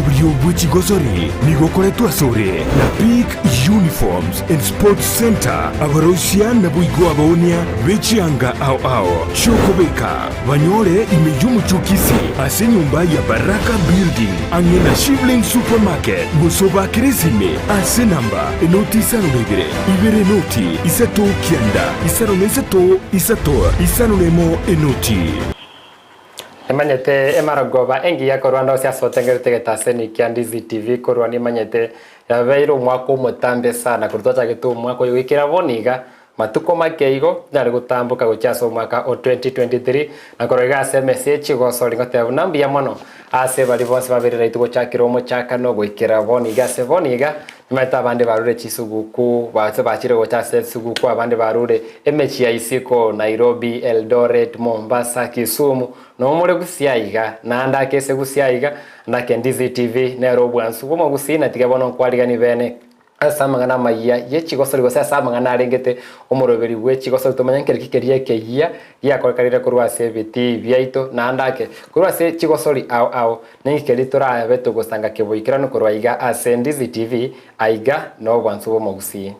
Omoroberio bwe chigosori nigo okoretwa asore na Peak Uniforms and Sports Centre, abaroisia naboigo abaoonia be chianga ao ao chi'okobeka, banyore ime y'omochie o Kisii ase enyomba ya Baraka Building ang'e na Shivling Supermarket, gose obakere esimi ase enamba enoti isano na ibere, ibere enoti isato kianda isano na isato isato isano na emo enoti. Nimanyete emarogoba engiya korwa ndose ase otengerete egetaseni kia Ndizi TV korwa nimanyete yabeire omwaka omotambe sana korwa twachagete omwaka oyo goikera bono iga matuko make igo tonyare gotamboka gochia ase omwaka o 2023 na korwa iga ase emesa ye chigosori ngoteba buna mbuya mono ase baria bonsi babeire naitwe gochakera omochakano goikera bono iga ase bono iga nimanyete abande barure chisuguku base bachire gocha ase esuguku abande barure emechie ya isiko Nairobi, Eldoret, Mombasa, Kisumu noo more gusii aiga naende ake ase gusii aiga ndake Ndizi TV nere obwansu bw'omogusii na tiga bono nkwarigani bene ase amang'ana amayia ye chigosori gose ase amang'ana arengete omoroberi bwe chigosori tomanye nkereki keria ekeyia giakorekanire korwa ase ebitii biaito naende ake korwa ase chigosori ao ao Ninki keria torabe togosanga keboikeranu korwa aiga ase Ndizi TV aiga nobwansu bw'omogusii.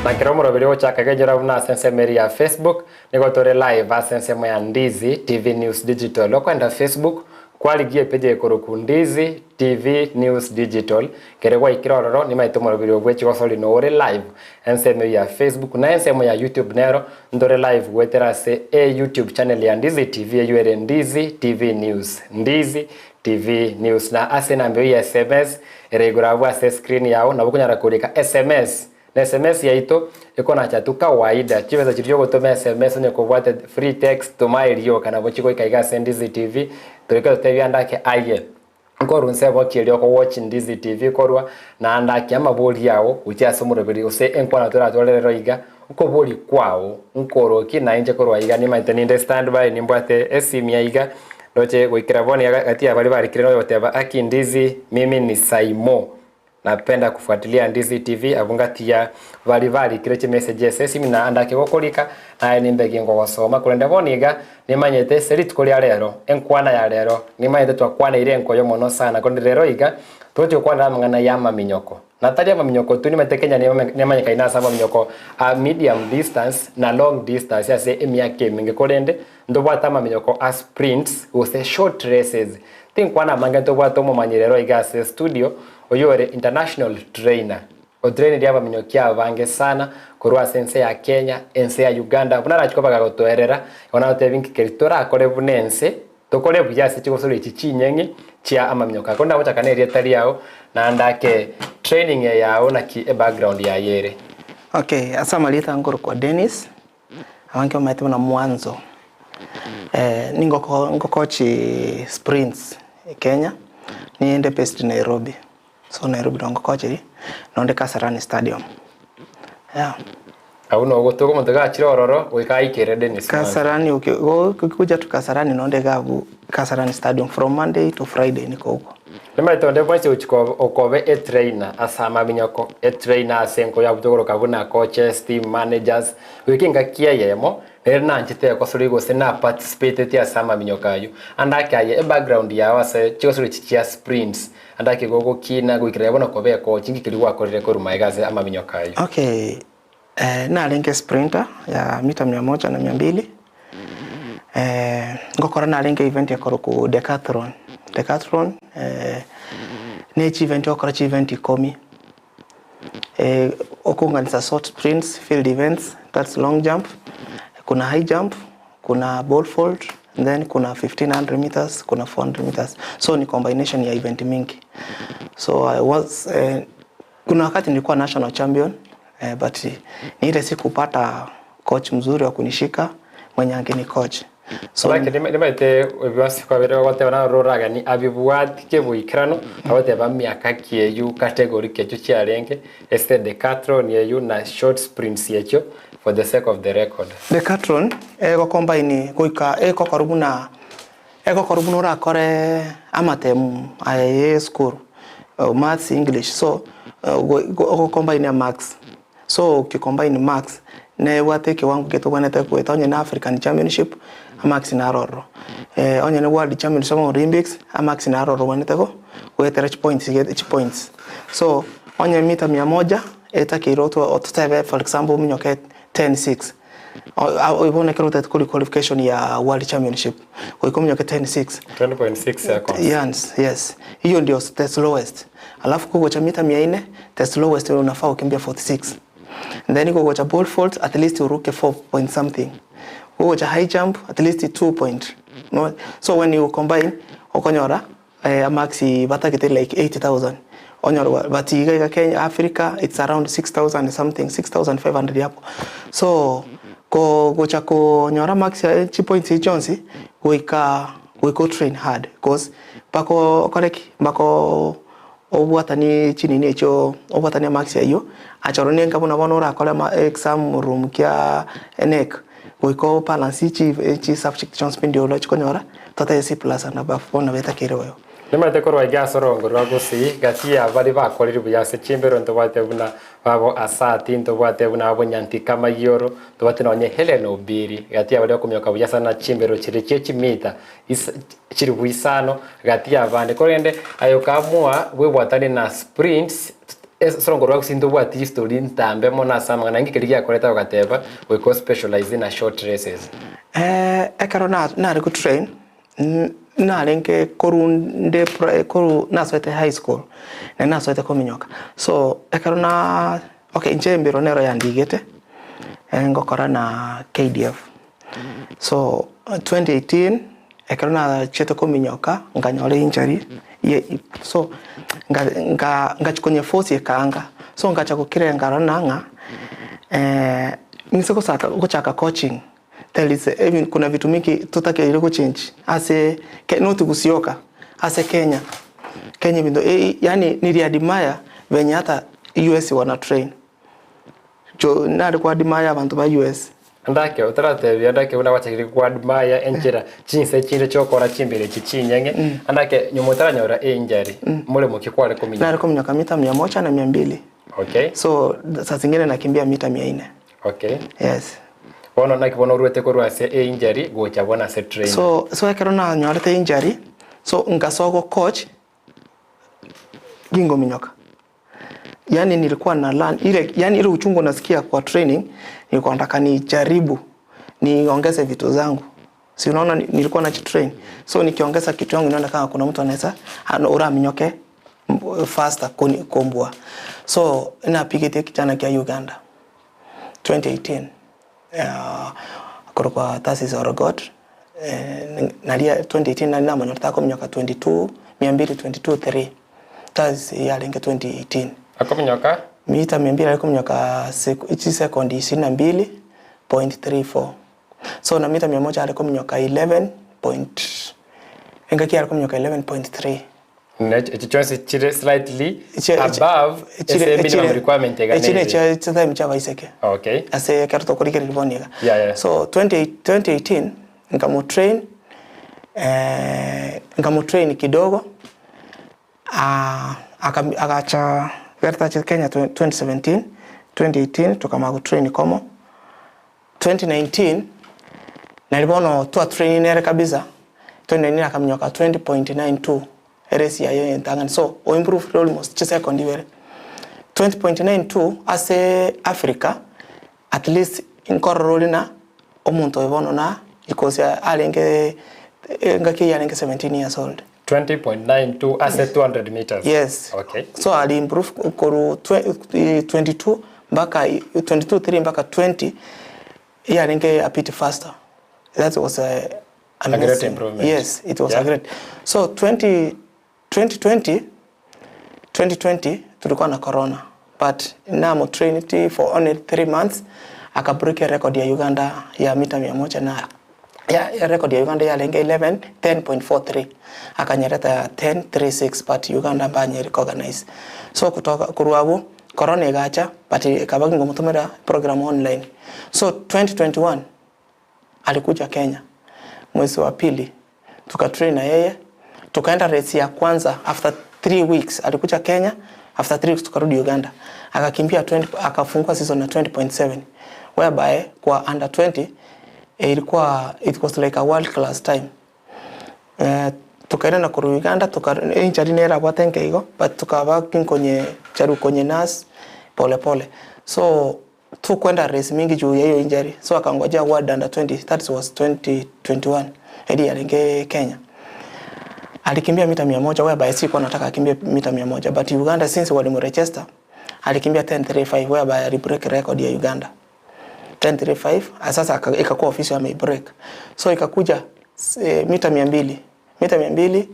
Na kera omoroberi ogochaka genyora buna ase ensemo eria ya Facebook, nigo tore live ase ensemo ya Ndizi TV News Digital. Okoenda Facebook, kwarigia epeji ekorokwa Ndizi TV News Digital, kere gwaikire ororo nimaete omoroberi obwe chigosori nore live ensemo eyio ya Facebook na ensemo ya YouTube nero ntore live goetera ase e YouTube channel ya Ndizi TV eyio ere Ndizi TV News. Ndizi TV News. Na ase enamba eyio ya SMS ere igoro abwo ase escreen yao nabo okonyara korika SMS. Na SMS yaito ekonacha tu kawaida chibesa chiria chiogotoma SMS onye kobwate free text toma erioka nabo chigoika iga ase Ndizi TV torike totebie ande ake aye nkorwa nse eboki eria oko watch Ndizi TV korwa naende ake amabori ao gochia ase omoroberi gose enkwana toratware rero iga okobori kwao nkoroki nainche korwa iga nimanyete ninde standby nimbwate esimi aiga ndoche goikera bono iga gati ya baria barikire noyogoteba aki Ndizi mimi ni Saimo. Napenda kufuatilia Ndizi TV abwo ngatiya baria barikire chimessage ase esimi na ande ake gokorika naye nimbe gingogosoma korende bono iga nimanyete ase rituko ria rero enkwana ya rero nimanyete twakwaneire enkoyo mono sana korende rero iga togochi gokwanera amang'ana ya amaminyoko na tari amaminyoko tu nimanyete Kenya nemanyekaine ase amaminyoko a medium distance na long distance ase emiaka emenge korende ntobwate amaminyoko a sprints gose short races tinkwana amange ntobwate omomanyi rero iga ase estudio Oyore international trainer, otrainirie abaminyoki abange sana korwa ase ense ya Kenya, ense ya Uganda, buna arachie koba gagotoerera, bono agotebi nki keri torakore buna ense, tokore buya ase chigosori echi chinyeng'e chia amaminyoka. Korende agochaka na erieta riao, naende ake training eye yao naki ebackground yaye ere. Okay, ase amarieta nkorokwa Dennis, abange bamaete buna Mwanzo. Nigo ngokochi sprints Kenya, ninde based Nairobi, so Nairobi noo ngokocheria, nonde Kasarani stadium, yeah. Abwo noo ogotoka omonto gachire ororo goika aikere Dennis Mwanzo. Kasarani ukikuja tu Kasarani nonde iga abwo Kasarani stadium from Monday to Friday niko huko. Nimanyete onde bwensi ogochia okoba etrainer ase amaminyoko, etrainer ase enkoyo abwo tokoroka buna coaches, team managers, goika engaki eyemo Nere nanchete egosori gose na participateti ase amaminyoko ayio. Ande ake aye ebackground yao ase chigosori echi chia sprints, ande ake gogokina goikera bono koba ekochi nki keria gwakorire korwa magega ase amaminyoko ayio? Okay, narenge sprinter ya mita mia moja na mia mbili, ngokora narenge event ekorokwa decathlon, decathlon ne chievent ogokora chievent ikomi. Okounganisa short sprints, field events, that's long jump, kuna high jump, kuna ball vault, then kuna 1500 meters, kuna 400 meters. So ni combination ya event mingi. So I was kuna wakati nilikuwa national champion but ni ile sikupata coach mzuri wa kunishika mwenye angeni coach. So Lakini nimaete ebibasi kwabere ogoteba naro oragani abibwati keboikeranu agoteba miaka ki eywo category ki echio chiarenge ase decathlon eywo na short sprints echio for the sake of the record. Decathlon ego combine goika egokorwa buna egokorwa buna orakore amatemu aya ye esukuru maths, English so ogo combine amarks. So oki combine marks nebwate ekewango keria tobwenerete goeta onye na African championship amarks naro ororo, onye ne world championship ama Olympics amarks naro ororo obwenerete go goetera chipoints gete chipoints. So onye mita mia moja etakeire oto ototebe for example ominyoke 10 6 bono ekero otagete kori qualification ya world championship goika ominyoke 10 6. 20.6 seconds. Yes, yes. Hiyo ndio the slowest. Alafu kogocha mita mia nne the slowest unafaa ukimbia 46. Then kogocha pole vault at least uruke 4 point something. Kogocha high jump at least 2 point. No? So when you combine okonyora eh, amarks batagete like 80,000. Onyora but iga iga Kenya Africa it's around 6000 something 6500 hapo. So ko gocha konyora marks eh, chipoints echi chionsi goika goika otrain hard cause mpaka okore ki mpaka obwatanie chinini echio obwatanie amarks aywo acha ororo nenka buna bono orakore ama exam room kia KNEC goika obalance chi chisubject chionsi pi ndio oroche konyora totebe C plus and above bono nabo etakeire boigo. Nimanyete korwa iga ase orongo rwa Gusii, gati ya baria bakorire buya ase chimbero ntobwate buna babo Asati, ntobwate buna babo Nyantika Mayioro, ntobwate nonye Hellen Obiri, gati ya baria bakomioka buya sana chimbero chiria chie chimita is chilifu isano gati y'abande. Korende aye okaamua bwebwatanie na sprints ase orongo rwa Gusii ntobwati history ntambe mono ase amang'ana, inki keria giakorete ogateba goika ospecialize na short races? Ekero nare gotrain Narenge korwa nde pri korwa nasoete high school, nari nasoete kominyoka, so ekero na okay inche embiro nero yandigete, ngokora na KDF. So 2018 ekero nachiete kominyoka nkanyora injury ye hip, so nga nga ngachia konyeforce ekaanga, so ngacha gokira nkarora ng'a nise gosaka gochaka coaching. There is even kuna vitu mingi totakeire gochange ase ke not Gusii yoka ase Kenya Kenya ebinto eh yaani niri admire venye hata US wana train cho nare ko admire abanto ba US. Ndake otaratebia ndake buna gwachakire ko admire enchera chinse chinde chiokora chimbere echi chinyeng'e andake nyuma otaranyora einjury moremo ki kware kominyoka? Nare kominyoka mita mia moja na mia mbili Okay. so saa zingine nakimbia mita mia nne Okay. yes. Bono naki bono oruete korwa ase einjury gocha bono ase training? So so ekero nanyorete injury, so nkasoa go coach gingominyoka. Yaani nilikuwa na learn ile yaani ile uchungu nasikia kwa training nilikuwa nataka nijaribu niongeze vitu zangu. Si unaona nilikuwa najitrain. So nikiongeza kitu yangu naona kama kuna mtu anaweza uraminyoke faster kombua. So napigetie kijana kia Uganda. 2018 korokwa Tarsis Orogot naria 2018 nari namonyorete akominyoka 22 222 3 Tarsis yarenge 2018 Akominyoka? Mita mia mbili akominyoka chisekondi ishirini na mbili point 34 so na mita mia moja are kominyoka 11 point engaki are kominyoka 11.3 Ne echi chionsi chire slightly above ase minimum requirement iga Echi ne chitime chia abaiseke. Okay. Ase ekero tokorigereria bono iga. Yeah, yeah. So 20, 2018 nkamotrain eh, nkamotrain kidogo ah, agacha ekero tachete Kenya 2017, 2018 tokamanya gotrain komo. 2019 nari bono twa train nere kabisa 2019 akaminyoka 20.92 eresi yaye entang'ani so o improve almost chisekondi ibere 20.92 ase Africa at least nkorora ore na omonto oyo bono na because arenge engaki eyio arenge 17 years old. 20.92 ase 200 meters. Yes. Okay. So ali improve koru 22 mpaka 22 3 mpaka 20 yarenge a bit faster. That was a, a great improvement. Yes, it was yeah. a great. So 20 2020 2020 tulikuwa na corona but namo trained for only 3 months akabreak record ya Uganda ya mita 100 na Ya record ya Uganda yarenge 11 10.43 akanyereta 10.36 but Uganda mbanye recognize so kutoka korwa abwo corona egacha but ekaba nkomotomera program online so 2021 alikuja Kenya mwezi wa pili tukatrain na yeye tukaenda race ya kwanza after 3 weeks alikuja Kenya after 3 weeks tukarudi Uganda akakimbia 20 akafungua season na 20.7 whereby kwa under 20 ilikuwa it was like a world class time eh, tukaenda na kuru Uganda tuka injury nera abwate nkeigo but tukaba nkonye charu konye nurse pole pole so tukwenda race mingi juu ya hiyo injury so akangojea world under 20 that was 2021 hadi alinge Kenya alikimbia mita 100 whereby sikuwa nataka akimbie mita 100 but Uganda since walimregister alikimbia 10.35 whereby alibreak record ya Uganda 10.35 sasa ikakuwa official ameibreak so ikakuja e, mita 200 mita 200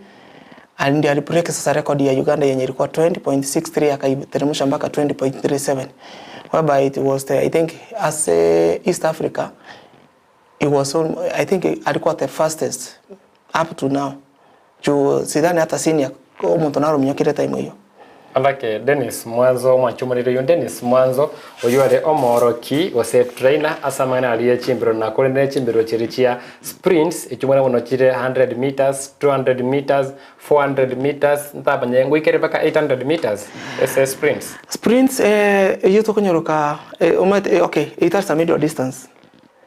ndio alibreak sasa record ya Uganda yenye ilikuwa 20.63 akaiteremsha mpaka 20.37 whereby it was the, I think as a East Africa it was on, I think alikuwa the fastest up to now juu sidhani hata senior omuntu naruminyokire time hiyo. Andake Dennis Mwanzo omwanchumorire oyo Dennis Mwanzo oywo are omooroki gose trainer ase amang'ana aria chimbero na korende chimbero chiria chia sprints echio buna bono chire 100 meters, 200 meters, 400 meters ntamanye ngoikere mpaka 800 meters ase sprints. Sprints eh, eyio tokonyoroka eh, omanyete eh, okay it a middle distance.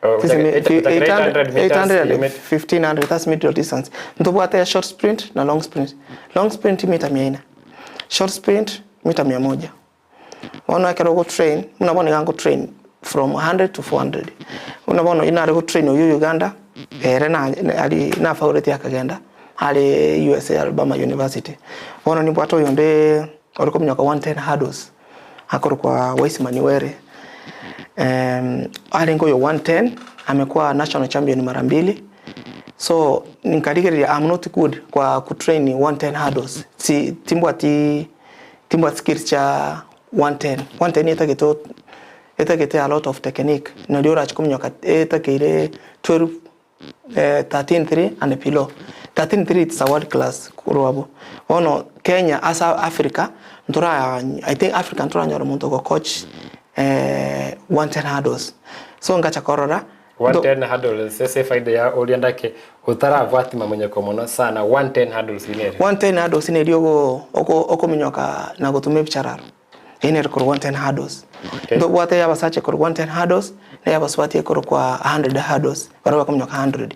Oh, Sisi mi- 800 meters, 800 you met- 1500 that's middle distance. Ntobwate ya short sprint na long sprint. Long sprint mita 400. Short sprint mita 100. Bono ekero ogo train, buna bono iga train from 100 to 400. Buna bono inare go train oyo Uganda, ere na ari nafaurete akagenda ari USA Alabama University. Bono nimbwate oyonde ore kominyoka 110 hurdles akorokwa Wiseman Were. Arenge oyo 110 amekuwa national champion mara mbili so nkarigereria I'm not good kwa kutrain 110 hurdles si timbwati timbwati skills cha 110 110 etagete etagete a lot of technique nario orachi kominyoka etakeire 12 eh, 13-3 and below 13-3 it's a world class korwa abwo bono Kenya ase Africa ntora I think Africa ntoranyora omonto ogo coach eh, 110 hurdles so ngacha korora 110 hurdles ase efaida ya oria ndake otarabwati mamenyeko mono sana 110 hurdles inere 110 hurdles neri ogo ogo okominyoka na gotuma ebichararo eyio nere korwa 110 hurdles Okay. ntobwate ya abasacha ekorwa 110 hurdles na ya abasubati ekorwa 100 hurdles baria bakominyoka 100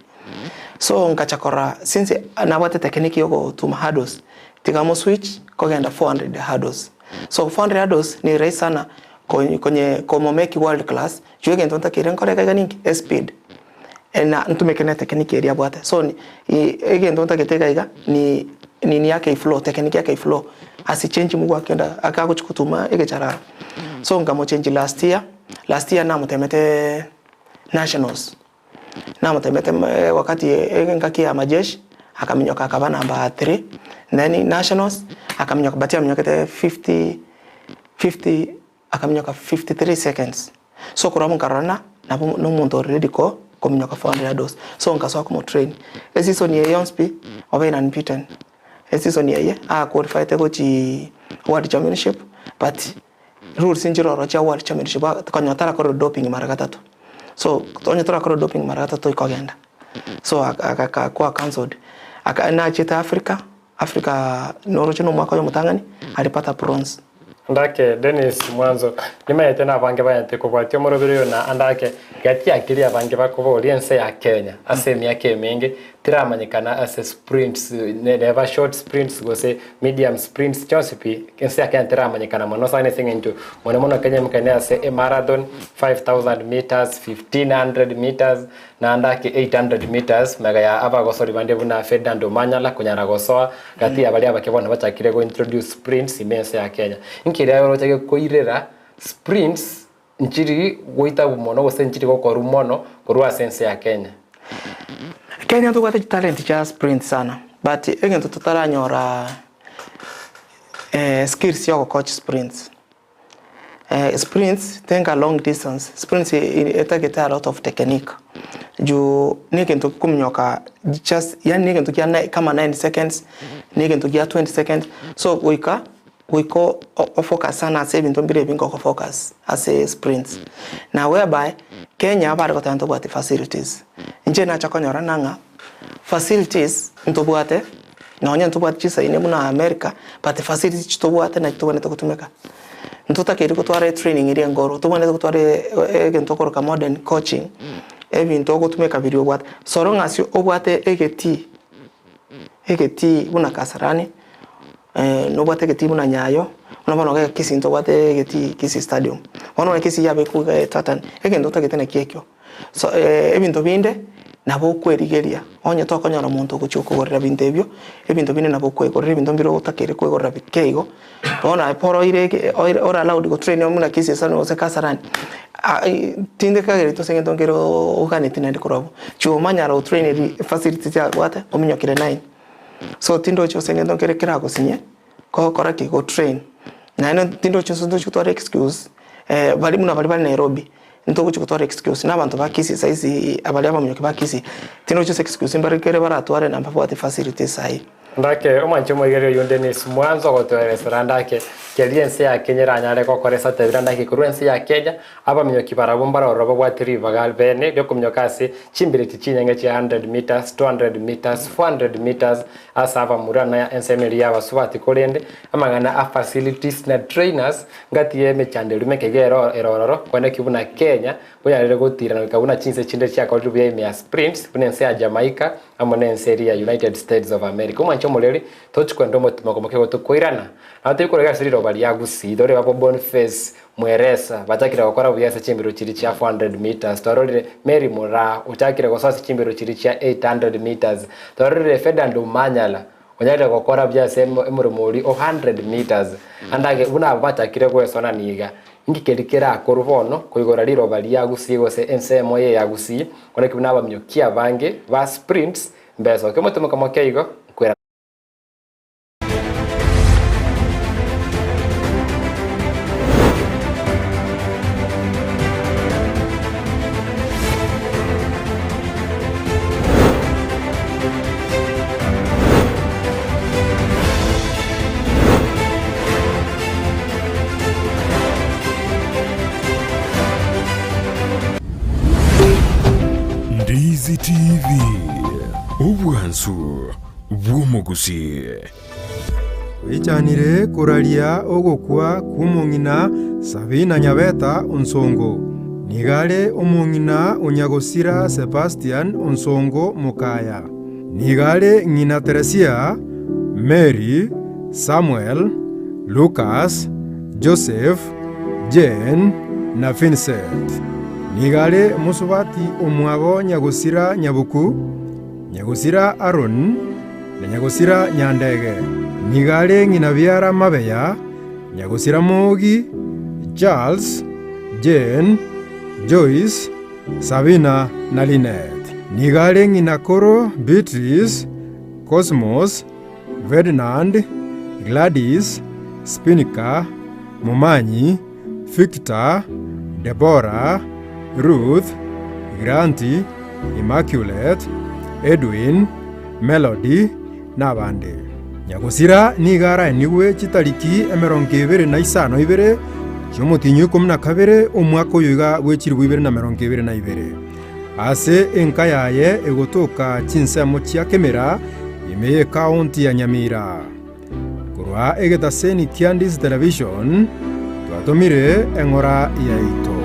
so ngacha korora since nabwate technique ya ogotuma hurdles tiga mo switch kogenda 400 hurdles so 400 hurdles ni rahisi sana konye konye komomeki world class juu egento ntakeire nkore iga ninki espeed na ntumeke na technique eria abwate so ni egento ntagete iga iga ni nini yake iflow technique yake iflow asichange mugu akenda akagochi gotuma egechararo so nkamochange last year last year namotemete nationals namotemete eh, wakati engaki ya majeshi akaminyoka akaba number 3 then nationals akaminyoka but aminyokete 50 50 akaminyoka 53 seconds so korwa nkarora nabo nomonto already ko kominyoka 400 hurdles so nkasoa komotrain eseason eye yonsi pi obeire unbeaten eseason eye aqualified gochi world championship but rules nchiroro chia world championship konya tarakorire doping mara gatato so onye torakorire doping mara gatato ikogenda so akakuwa cancelled aka nachete Africa Africa noroche no mwaka oyo omotang'ani alipata bronze. Andake Dennis Mwanzo nimaete na abange bayante kobwatia omorobere oyo na andake gati yakeria abange bakoboria ense ya Kenya ase emiaka emenge tiramanyekana ase sprints neba short sprints gose medium sprints chionsi pi ense ya Kenya tiramanyekana mono sana ase eng'encho mono mono Kenya emokene ase emarathon 5000 meters 1500 meters Naende ake 800 meters magega ya abagosori bande buna Ferdinand Omanyala konyara gosoa gati ya baria abake bono bachakire go introduce sprints ime ense ya Kenya. Inki eria oroche gekoirera sprints nchiri goitabwa mono gose nchiri gokorwa mono korwa ase ense ya Kenya? Kenya ntobwate chitalent chia sprint sana but egento totaranyora skills ya ogocoach sprints. Sprints tenga long distance, sprints etagete a lot of technique. Juu negento gekominyoka just yaani negento kia kama 9 seconds, negento gia 20 seconds, so goika goika ofocus sana ase ebinto mbire ebinge ogofocus ase sprints. Na whereby Kenya bare goteba ntobwati facilities, inche nacha konyora nang'a facilities ntobwate nonye ntobwati chisaini buna America, but facilities chitobwate nachi tobwenerete gotumeka. Ntotakeire gotwara etraining eria enkoro, tobwenerete gotwara egento okoroka modern coaching, ebinto ogotumeka biria obwate. So long as obwate egetii, egetii buna Kasarani, nobwate egetii buna Nyayo, buna bono iga Kisii ntobwate egetii Kisii stadium. Bono onye Kisii yabekwa iga etatani, egento otagete nakio ekio. So ebinto binde nabo okwerigeria, onye tokonyora omonto ogochia gokogorera binto ebio, ebinto binde nabo okwegorera ebinto mbire otakeire kwegorera bike igo, bono aye oroire eke oire ore allowed gotrain buna Kisii Stadium gose Kasarani, tindikagereti ase egento nkere oganeti naende korwa abwo. Chiomanyara gotrain facilities chiabwate ominyokire nine. So tindochi ase egento nkere keragosinye. Gokora ki? Go train. Naende tindochi ase ntochi gotwara excuse, baria buna baria bare Nairobi, ntogochi gotwara excuse na abanto ba Kisii saisi abaria abamonyoki ba Kisii, tindochi ase excuse mbare kere baratware na mbabwate facilities saii. Ndake omwanche omoigereria oyio Dennis Mwanzo ogotoeresera ndake keria ense ya Kenya eranyare gokora ase atebire ndake korwa ense ya Kenya abaminyoki barabwo mbarororo babwate ribaga bene riokominyoka ase chimbiriti chinyenge chia 100 metres, 200 metres, 400 metres Ase abamura na ensemo eria y'abasubati korende amang'ana a facilities na trainers ngati y'emechando eria mekega ero ere ororo kweneki buna Kenya bonyarire gotirana goika buna chinse chinde chiakorire buya ime ya sprints buna ense ya Jamaica amo nense eria ya United States of America. Omwanche omoreri tochi kwenda omotimoko moke gotokoirana nabo teri korega ase riroba ria Gusii tore babo Boniface Mweresa bachakire gokora buya ase chimbero chiria chia 400 metres. Twarorire Mary Moraa ochakire gosoa ase chimbero chiria chia 800 metres. Twarorire Ferdinand Omanyala onyarire gokora buya ase omoremo oria o 100 metres. Ande buna aba bachakire gwesonania iga, inki keria kerakorwe bono koigora riroba ria Gusii gose ensemo eye ya Gusii, korende buna abamioki abange ba sprints mbesoke omotimoko moke igo nkwera. Ndizi TV, obwansu. bw'omogusi. Oichanire koraria ogokwa kw'omong'ina Sabina Nyabeta Onsongo. Nigo are omong'ina o nyagosira Sebastian Onsongo Mokaya. Nigo are ng'ina Teresia, Mary, Samuel, Lucas, Joseph, Jane na Vincent. Nigo are mosubati omwabo nyagosira Nyabuku, Nyagosira Aroni, na nyagosira Nyandege. Nigo are ng'ina biara Mabeya, nyagosira Mogi, Charles, Jane, Joyce, Sabina na Linet. Nigo are ng'ina koro Beatrice, Cosmos, Ferdinand, Gladys, Spinica, Momanyi, Victor, Deborah, Ruth, Grant, Immaculate, Edwin, Melody, na abande. Nyagosira nigo araenigwe chitariki emerongo ebere na isano ibere chi'omotienyi o ikomi na kabere omwaka oyo iga bwe chilifu ibere na merongo ebere na ibere, ase enka yaye egotoka chinsemo chia Kemera ime y'ekaunti ya Nyamira. Korwa egetaseni kia Ndizi Television twatomire eng'ora yaito.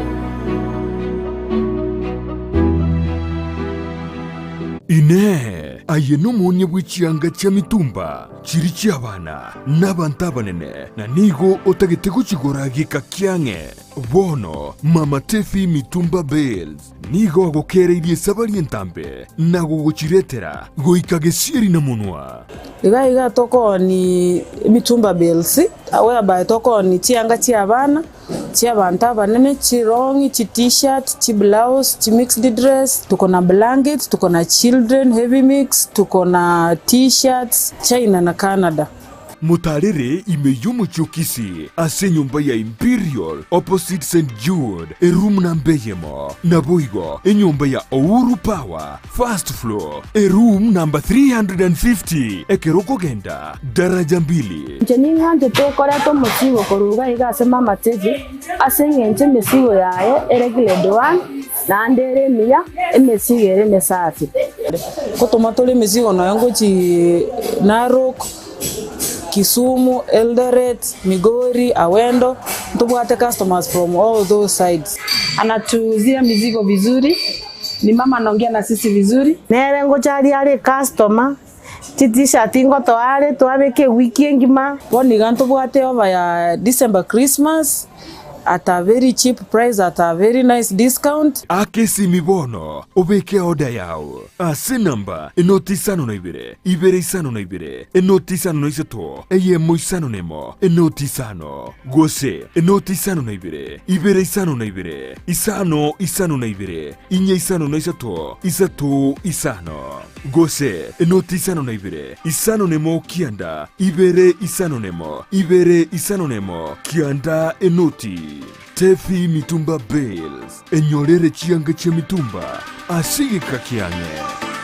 Inee! Aye nomoonia bwe chianga chia mitumba chiria chi'abana na abanto abanene, na nigo otagete gochigora geka kiang'e? Bono Mama Tefi Mitumba Bales Nigo agokereirie esabari entambe na gogochiretera goika gesieri na monwa. Iga iga tokooni emitumba bales, whereby tokooni chianga chia abana, chia abanto abanene, chirong'i, chi t-shirt, chi blouse, chi mixed dress, tuko na blankets, tuko na children heavy mix, tuko na t-shirts, China na Canada. Motarere ime y'omochie o Kisii ase enyomba ya Imperial opposite St Jude eroom namba eyemo, naboigo enyomba ya Ouru Power first floor eroom namba 350 ekero okogenda daraja mbili. Inche ning'anchete okoreta omosigo korwa iga iga ase Mama Teddy, ase engencho emesigo yaye ere grade one, naende ere emiya, emesigo ere emesafi. Ngotoma tore emesigo nonya ngochii Narok, Kisumu, Eldoret, Migori, Awendo, ntobwate customers from all those sides. Anatuuzia mizigo vizuri, ni mama anaongea na sisi vizuri. Nere ngocharia are ecustomer, Chi-t-shirt ngotoa are twabeka ewiki engima. Bono iga ntobwate over ya December Christmas at a very cheap price at a very nice discount. Aka esimi bono obeke order yao ase enamba enoti isano na ibere, ibere isano na ibere, enoti isano na isato, eyemo isano na emo, enoti isano, gose enoti isano na ibere, ibere isano na ibere, isano isano na ibere, inye isano na isato, isato isano. Gose enoti isano na ibere, isano nemo kianda, ibere isano nemo, ibere isano nemo, kianda enoti. Tefi mitumba bales, enyorere chianga chi'emitumba ase egeka kiang'e.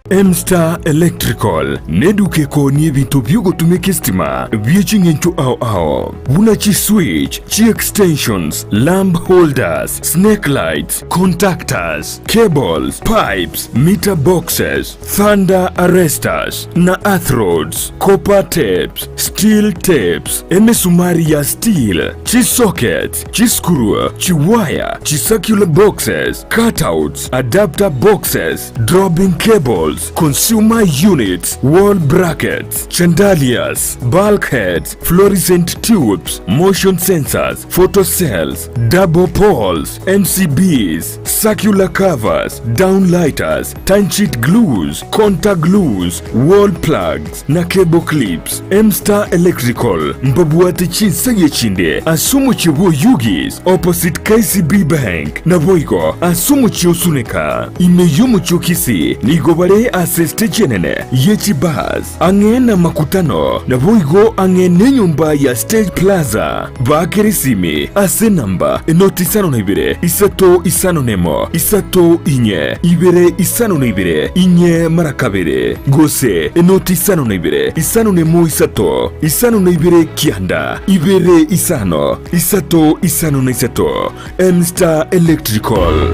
M-Star Electrical neduka ekoonia ebinto bi'ogotumeka esitima bie ching'encho ao ao, buna chi-switch, chi-extensions, lamp holders, snake lights, contactors, cables, pipes, meter boxes, thunder arresters na earth rods, copper tapes, steel tapes, emesumari ya steel, chi-sockets, chi-screw, chi-wire, chi-circular boxes, cutouts, adapter boxes, dropping cables, consumer units, wall brackets, chandeliers, bulkheads, fluorescent tubes, motion sensors, photo cells, double poles, MCBs, circular covers, downlighters, timesheet glues, contact glues, wall plugs, na cable clips. M-Star Electrical mbabwate chinsegi chinde ase omochie bw'Oyugis opposite KCB Bank naboigo ase omochie o Suneka. Ime y'omochie o Kisii nigo bare ase estage enene ye chibus ang'e namakutano naboigo ang'e nenyomba ya Stage Plaza. Baakere esimi ase enamba enoti isano na ibere isato isano nemo isato inye ibere isano na ibere inye mara kabere gose enoti isano na ibere isano nemo isato isano na ibere kianda ibere isano isato isano na isato M-Star Electrical.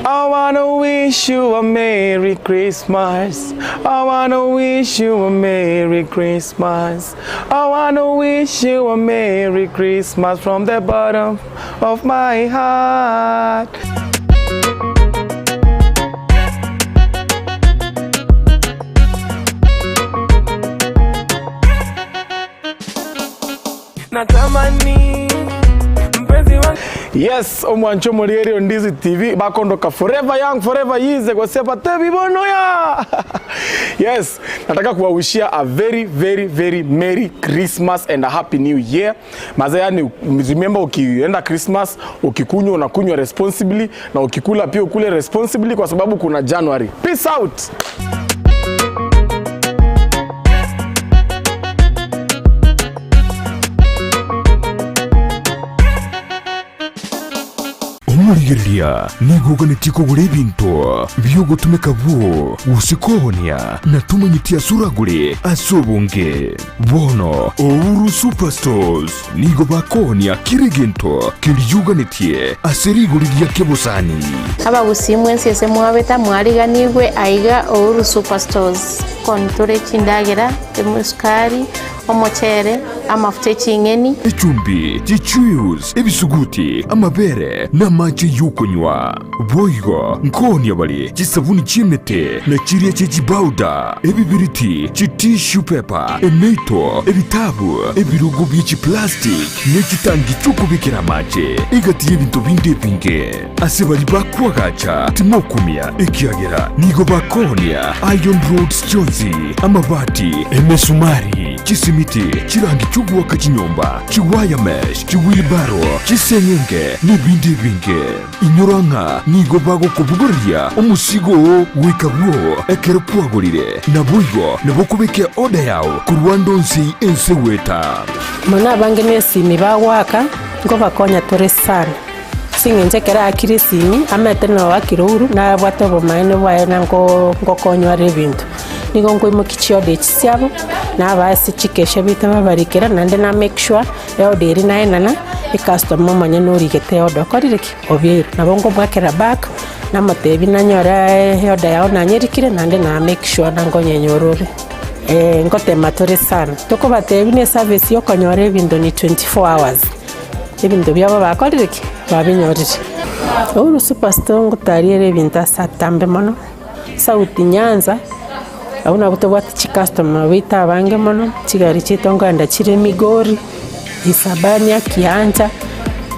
I wanna wish you a Merry Christmas. I wanna wish you a Merry Christmas. I wanna wish you a Merry Christmas from the bottom of my heart. Natamani mpenzi wangu. Yes, omwancho omorigereria o Ndizi TV bakondoka forever young forever yize gose batebi bono ya yes nataka kuwawishia a very very very merry Christmas and a happy new year maze yani remember ukienda Christmas ukikunywa unakunywa responsibly na ukikula pia ukule responsibly kwa sababu kuna January peace out Omorigereria nigo oganetie kogora ebinto bi'ogotumeka bwoo gose koonia, na tomanyeti ase oragore ase obonge. Bono Ouru Superstores nigo bakoonia kera egento keria oganetie ase rigori ria kebosani. Abagusii mwensi ase mwabeta mwariganigwe aiga Ouru Superstores. Kontore chindagera, esukari, Omochere, amafuta e ching'eni. Echumbi, chichuius, ebisuguti, amabere, na amache y'okonywa. Boigo nkoonia bare chisabuni chi'emete, na chiria chie chibauda, ebibiriti, chitissue paper, emeito, ebitabu, ebirogo bie chiplastic, ne chitangi chi'okobekera amache, egati y'ebinto binde ebinge. Ase baria bakoagacha timokumia, ekiagera nigo bakoonia iron rods chionsi, amabati, emesumari. chisimiti, chirangi chi'ogoaka chinyomba, chiwire mesh, chiwheelbarrow, chiseng'enge, nebinde ebinge. Inyora ng'a nigo bagokobogoreria omosigo oo goika bwoo ekero kwagorire. Naboigo nabo okobeka eoda yao korwa ande onsi ense goeta. Mono abange nesimi bagoaka, nkobakonya tore sana. Ase eng'encho ekero aakire esimi, amaete na oakire ouru, nabwate obomaene bwaye na nko nkokonywa are ebinto. Nigo nkoimokia chioda echi chiabo, nabaa ase chikesha baito babarikera, naende na make sure eoda eria naenana, ecustomer omonyene origete eoda okorire ki? Obeirwe. Nabo nkomoakera back, namotebia nanyore eoda yao nanyerikire, naende na make sure na nkonyenyora ore. Ngotema tore sana, tokobatebia buna eservice ya okonyora ebinto ni 24 hours. Ebinto biabo bakorire ki? Babinyorire. Uhuru Superstore ngotariere ebinto ase atambe mono, South Nyanza, abwo nabwo tobwate chicustomer baito abange mono, chigari chiaito nkoenda chire Migori, Isabania, Kiancha,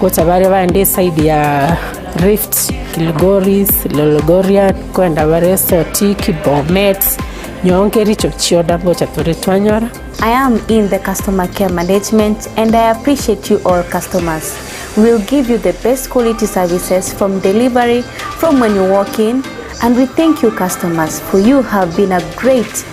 gocha bare baende eside ya Rift, Kilgoris, Lologorian, nkoenda bare Sotik, Bomet, Nyonga Kericho, chioda ngocha tore twanyora. I am in the customer care management and I appreciate you all customers. We will give you the best quality services from delivery from when you walk in and we thank you customers for you have been a great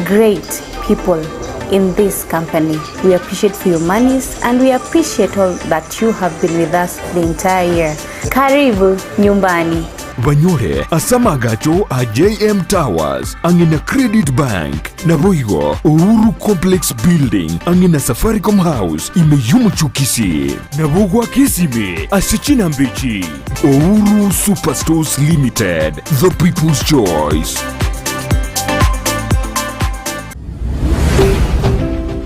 great people in this company. We appreciate for your monies and we appreciate all that you have been with us the entire year. Karibu nyumbani. Banyore ase amagacho a JM Towers ang'e na Credit Bank. Naboigo Uhuru Complex Building ang'e na Safaricom House ime y'omochie o Kisii. Nabo goaka esimi ase chinamba echi, Uhuru Superstores Limited, the people's choice.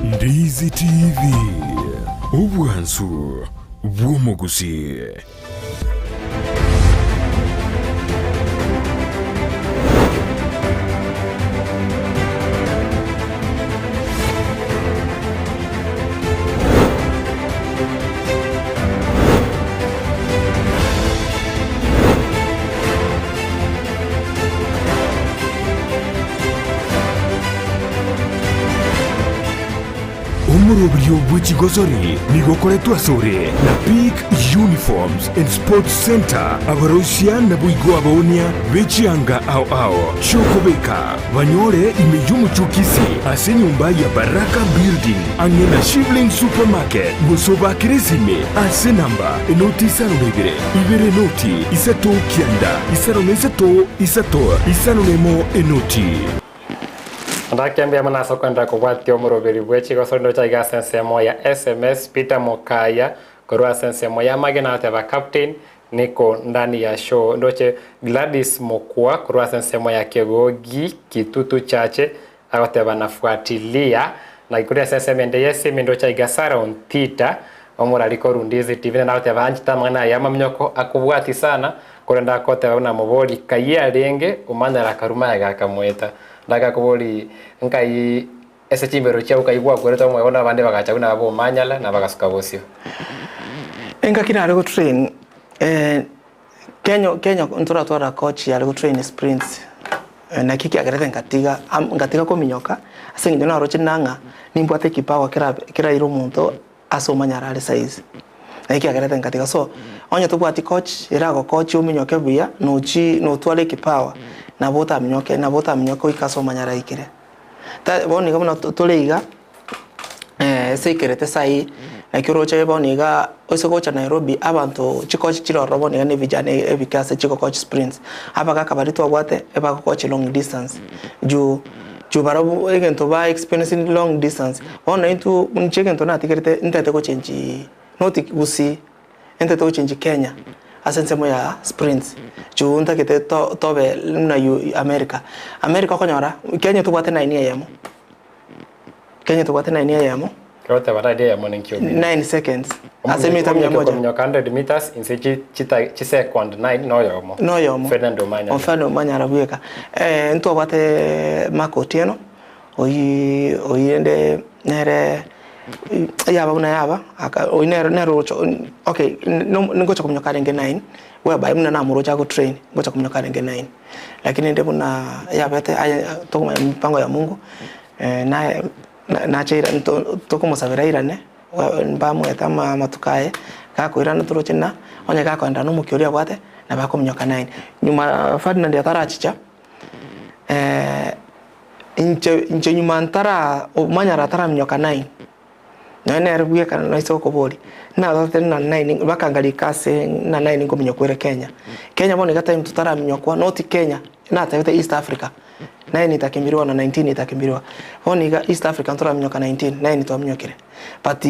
Ndizi TV, obwansu bw'omogusii. Omoroberio bwe chigosori nigo okoretwe asore na Peak Uniforms and Sports Centre, abaroisia naboigo abaonia be chianga ao ao chi'okobeka, banyore ime y'omochie o Kisii ase enyomba ya Baraka Building ang'e na Shivling Supermarket, gose obakere esime ase enamba enoti isano na ibere, ibere enoti, isato kianda, isano na isato, isato, isano na emo enoti. Ndake mbuya mono ase okoenderera kobwatia omoroberi bwe chigosori ndoche iga ase ensemo ya SMS Peter Mokaya korwa ase ensemo ya Magena ateba Captain niko ndani ya show ndoche Gladys Mokua korwa ase ensemo ya Kegogi Kitutu Chache agoteba nafuatilia na korwa ase ensemo ende yesimi ndoche iga Sarah Ontita omorari korwa Ndizi TV naende agoteba anchete amang'ana aya amaminyoko akobwati sana Korende agoteba buna mobori kai arenge, omanyare akaruma aye gakamoeta. Ndagakobori nkai ase chimbero chiao kai gwakwerete omoyo na abande bagacha buna abe omanyala na bagasuka bosio. Engaki nare go train Kenya Kenya ntoratwara coach yare go train sprints naki kiagerete ngatiga ngatiga kominyoka ase eng'encho naroche nang'a nimbwate ekipawa kerabe keraire omonto ase omanyare are saizi. Naki kiagerete ngatiga so, onye tobwati coach eragocoach ominyoke buya nochi notware ekipawa nabo otaminyoke nabo otaminyoke oike ase omanyare aikire. Ta bono iga buna tore iga ase aikerete saii naki oroche bono iga ase gocha Nairobi abanto chicoach chire ororo bono iga na ebijana ebike ase chigocoach sprints. Abagaka baria twabwate ebagocoach long distance juu. Intwe barabwo egento ba experiencing long distance, bono intwe inche egento natigerete ntete gochengi not gusii, ntete gochengi Kenya ase ensemo ya sprints, juu ntagete to tobe buna U America. America okonyora, Kenya tobwate nine eyemo, Kenya tobwate nine eyemo. Goteba nine eyemo ninki omino? Nine seconds ase emita mia moja. Okominyoka 100 meters inse chi chita chisecond 9 noyomo. Noyomo. Ferdinand Omanyala. O Ferdinand Omanyala bweka. Eh, ntwabwate Mark Otieno, oyio oyio rende nere yaba buna yaba, aka oyio nere nere ogocha okay ngocha kominyoka arenge nine, whereby buna namoroche ago train, ngocha kominyoka arenge nine. Lakini rende buna yabete aye tokomanya mipango ya Mungu, naye. Nache tokomosabera airane, mbamoete amatuko aye, gakoirana toroche ng'a onye gakoenda nomokia oria abwate, nabo akominyoka nine. Nyuma Ferdinand atarachicha, inche inche nyuma ntara omanyara ataraminyoka nine, nonye nere bweka naise gokoboria, narorete ng'a nine mpaka nkarika ase ng'a nine nkominyoka ore Kenya. Kenya bono iga time totaraminyokwa not Kenya, natebete East Africa. 9 itakimbiriwa na 19 itakimbiriwa bono iga East Africa ntoraminyoka 19 9 twaminyokire but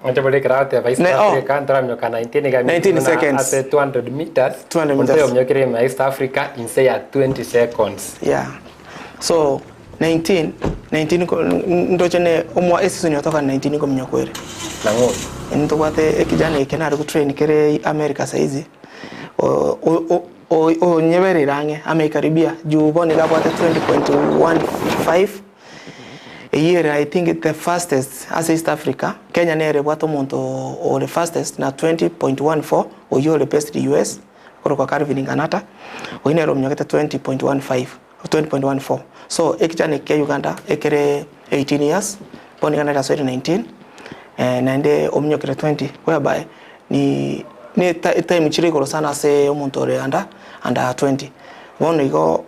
Inche bore ekero agoteba East Ne- oh. Africa ntoraminyoka 19 iga 19 buna seconds. ase 200 meters 200 onto meters. oyominyokire ime ya East Africa inse ya 20 seconds. yeah so 19 19 ko- ndoche ne omwa eseason yotoka 19 nkominyoka ere Nang'o? ntobwate ekijana eke nare gotrain kere America saizi o- o- o- Onyebereire ang'e amaikaribia juu bono iga abwate 20.15 eyio ere I think the fastest ase East Africa, Kenya nere ebwate omonto ore fastest na 20.14 oyio ore based US okorokwa Calvin Nganata oyio nere ominyokete 20.15 20.14 so ekichani eke kia Uganda ekere 18 years bono iga nere asoire 19 naende ominyokire 20 whereby ni ne etime chire igoro sana ase omonto ore under under 20. Bono igo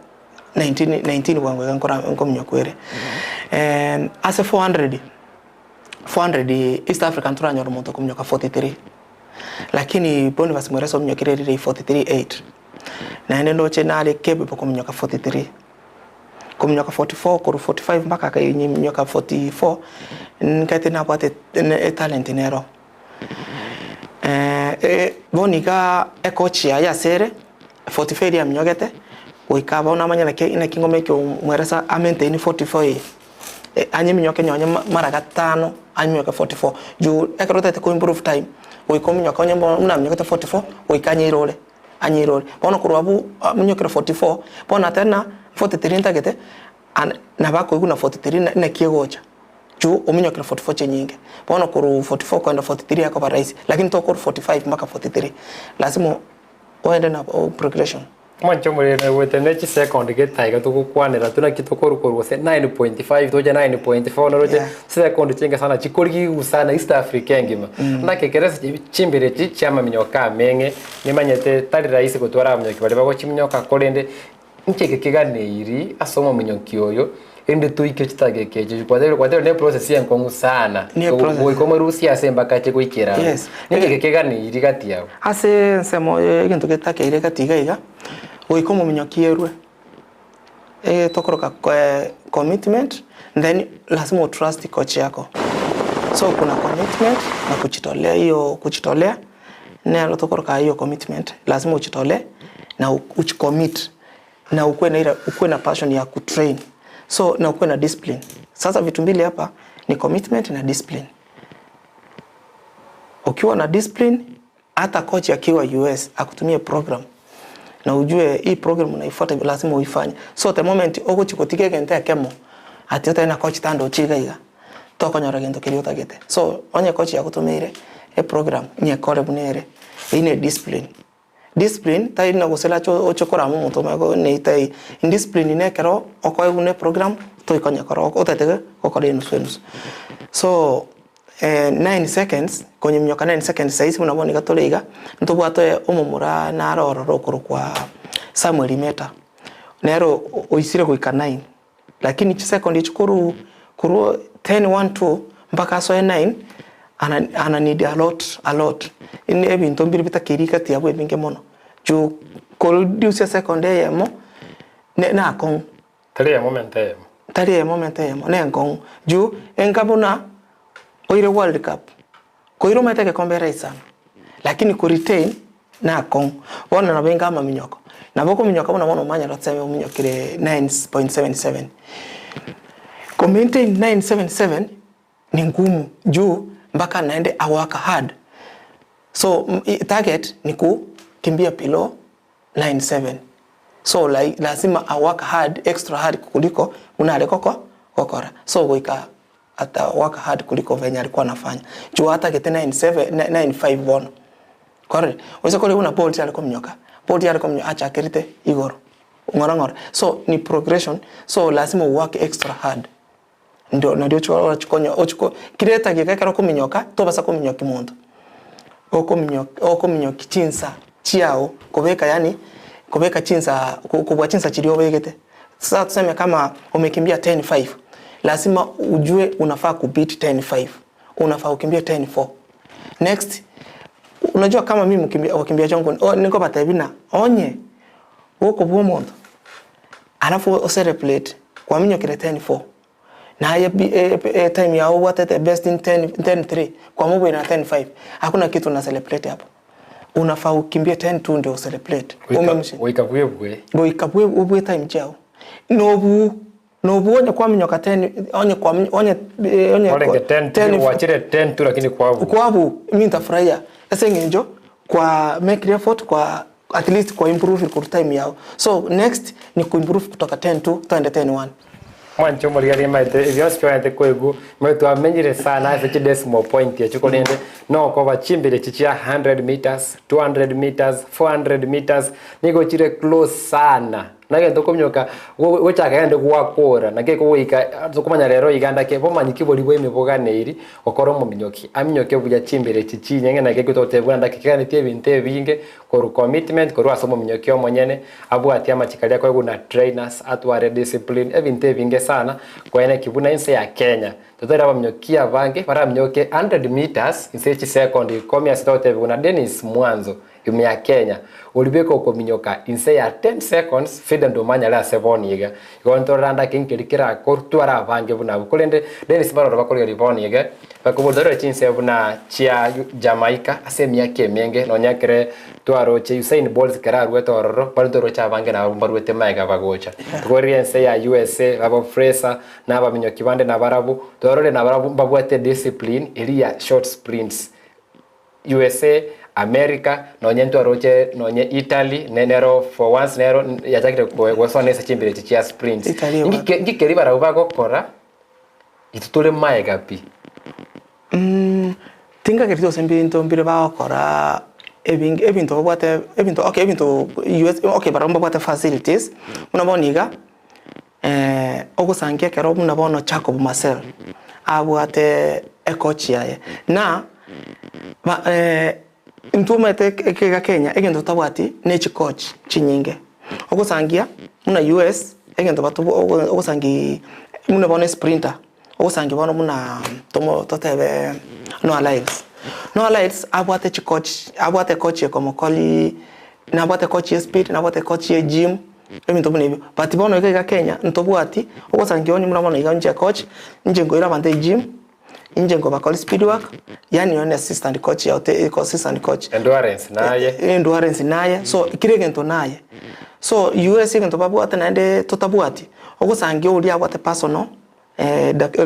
19 19 bwango iga nkora nkominyokwa ere. Ase 400 400 East Africa ntoranyore omonto okominyoka 43 lakini Boniface Mweresa ominyokire erire 43 8 naende ndoche nare capable kominyoka 43 kominyoka 44 korwa 45 mpaka akaminyoka 44 nkaete nabwate etalent nero. Bono iga ekochi yaye ase ere, 44 eria aminyogete, goika bono amanye naki naki ngomeke omweresa a maintain 44 eye, anyeminyoke nonye mara gatano aminyoke 44, juu ekero otagete ko improve time, goika ominyoke onye bono buna aminyokete 44, goika anyeirore anyeirore. Bono korwa abwo aminyokire 44, bono atebe ng'a 43 ntagete, nabo akoigwa na 43 naki egocha. Juu ominyokire 44 chinyinge bono korwa 44 koenda 43 akoba rahisi lakini tokorwa 45 mpaka 43 lazima oende na progression. Omonche omorembe goeta ne chisekondi gete iga togokwanera tuna ki tokorwa korwa gose 9.5 toche 9.4 noroche Yeah. chisekondi chinke sana chikorigigwa sana East Africa engima. Naki ekero ase chimbere echi chiamaminyoka ameng'e nimanyete tari rahisi gotwara abaminyoki baria bagochiminyoka korende Inche eke keganeiri ase omominyoki oyo, erinde toike chitageka echi, kwatebiire kwatebiire ne process enkong'u sana, Ne process. goika omorusie ase mpaka ache goikera abwo. Yes. Ninki eke keganeiri gati yabo? Ase ensemo egento getakeire gati iga iga, goika omominyoki erwe, tokoroka commitment then lazima otrust coach yako. So kuna commitment na kujitolea hiyo kujitolea Nero tokoroka hiyo commitment, lazima ujitolee na ujicommit na ukuwe na ile ukuwe na passion ya kutrain so na ukuwe na discipline. Sasa vitu mbili hapa ni commitment na discipline. Ukiwa na discipline, hata coach akiwa US akutumie program na ujue hii program unaifuata lazima uifanye. So the moment ogochi gotiga egento ekemo ati otari na coach tandochi iga iga tokonyora gento keria otagete. So onye coach yagotomeire eprogram nyekore buna ere, eyio ne discipline. Discipline tari na gose rache oche korama omonto omanye ko nei taiyo. Indiscipline na ekero okoegwa ne eprogram toikonyekora otagete gokora enusu enusu. So 9 seconds konyeminyoka 9 seconds saisi buna bono iga tore iga, ntobwate omomura nare ororo okorokwa Samuel Meta, nere oisire goika 9. Lakini chisekondi echi korwa korwa 10 1 2 mpaka asoe 9 ana ana need a lot a lot ne ebinto mbire bitakeiri gati yabo ebinge mono juu koreduce esekondi eyemo ne nakong'u. Tari eyemo menta eyemo. Tari eyemo menta eyemo nenkong'u juu enga buna oire world cup Koira omanyete egekombe rahisi sana, lakini ko retain nakong'u. Bono nabo inga amaminyoko, nabo okominyoka buna bono omanyete otebe ominyokire 9.77. Ko maintain 9.77 ni ngumu juu mpaka naende a work hard. So target ni kukimbia below 9.7 so like lazima a work hard extra hard kuliko buna are goko gokora. So goika Ata work hard kuliko venye alikuwa anafanya. Juu atagete 97 95 bono. Kwarorire? Oise kore buna Bolt are kominyoka. Bolt are kominyoka achakerete igoro. Ng'ora ng'ora. So ni progression. So lazima u work extra hard. Ndio nario ochi oroche konya ochi ko kera etageka ekero okominyoka tobasa kominyokia monto, okominyoki okominyoki chinsa chiago kobeka yaani kobeka chinsa ko kobua chinsa chiria obegete. Sasa tuseme kama umekimbia 10:5 lazima ujue unafaa kubeat 10:5 unafaa ukimbie 10:4 next unajua kama mimi mkimbia wakimbiaji wangu o nikobatebia buna onye gokobua omonto alafu ocelebrate kwaminyokire 10:4 Naye bi e e time yao obwatete best in 10 10 3 kwamobwire na 10 5 hakuna kitu una celebrate hapo unafaa ukimbie 10 2 ndio celebrate Goika umemshi goika bwebwe. Goika bwe obwe time chiao nobu nobu onye kwaminyoka 10 onye kwami onye onye Orenge 10 10 gwachire 10 tu lakini kwabu. Kwabu mi ntafurahia ase eng'encho kwa make effort kwa at least kwa improve korwa time yao so next ni ku improve kutoka 10 2 twende 10 1. Mwanche omorigereria maete ebi bionsi twaete koigwa maete twamenyire sana ase chi decimal point echio korende nokoba chimbere echi chia 100 meters, 200 meters, 400 meters nigo chire close sana na egento okominyoka gochaka gende gwakora naki ekogoika tokomanya rero iga ndake bomanyi ki boria bwa emeboganeiri gokora omominyoki aminyoke buya chimbere echi chinyeng'e naki ekio togoteba buna ndake keganetie ebinto ebinge Korwa commitment korwa ase omominyokia omonyene, abwatie amachiko aria akoegwa na trainers, atware discipline, ebinto ebinge sana, koeneki buna ense ya Kenya totari abaminyokia abange baraminyoke 100 metres inse ye chisekondi ikomi ase togotebigwa na Dennis Mwanzo ime ya Kenya, oria bweka okominyoka inse ya 10 seconds Ferdinand Omanyala ase bono iga. Igo ntorora ndake nkeri kerakorwe tware abange buna abwo. Korende Dennis mbaroro bakorigereria bono iga, Bakobotorera chinse buna chia Jamaica ase emiaka emenge, nonya ekere twaroche Usain Bolt ekero aruete ororo, baria ntoroche abange nabo mbaruete magega bagocha. Tokorigereria ense ya USA, babo Fraser na abaminyoki bande nabarabwo, twarorire nabarabwo mbabwate discipline eria ya short sprints. USA, America, nonye ntwaroche nonye Italy ne nero for once nero yachakire gosoa ase chimbero echi chia sprints. Italy ebwate. Ngike ngikeri barabwo bagokora. Intwe tore maega pi. Tinkagereti gose mbinto mbire bagokora ebinge ebinto babwate ebinto okay ebinto US okay barabwo mbabwate facilities, buna bono iga ogosangia ekero buna bono Jacob Marcel abwate ecoach yaye na ba intwe omanyete ekeiga Kenya egento totabwati ne chicoach chinyinge. Ogosangia buna US egento batobo ogosangi buna bono esprinter, ogosangia bono buna tomo totebe Noah Lyles. Noah Lyles abwate chicoach abwate ecoach ekomokori nabwate ecoach ya espeed, nabwate ecoach ya egym, ebinto buna ebio. But bono iga iga Kenya ntobwati, ogosangia onye buna bono iga inche ecoach, inche nkoira abanto egym. Inche nkobakora speed work, yaani oyo ne assistant coach yao te assistant coach. Endurance naye. Endurance naye, so kera egento naye. So US egento babwate naende totabwati, ogosangia oria abwate personal dak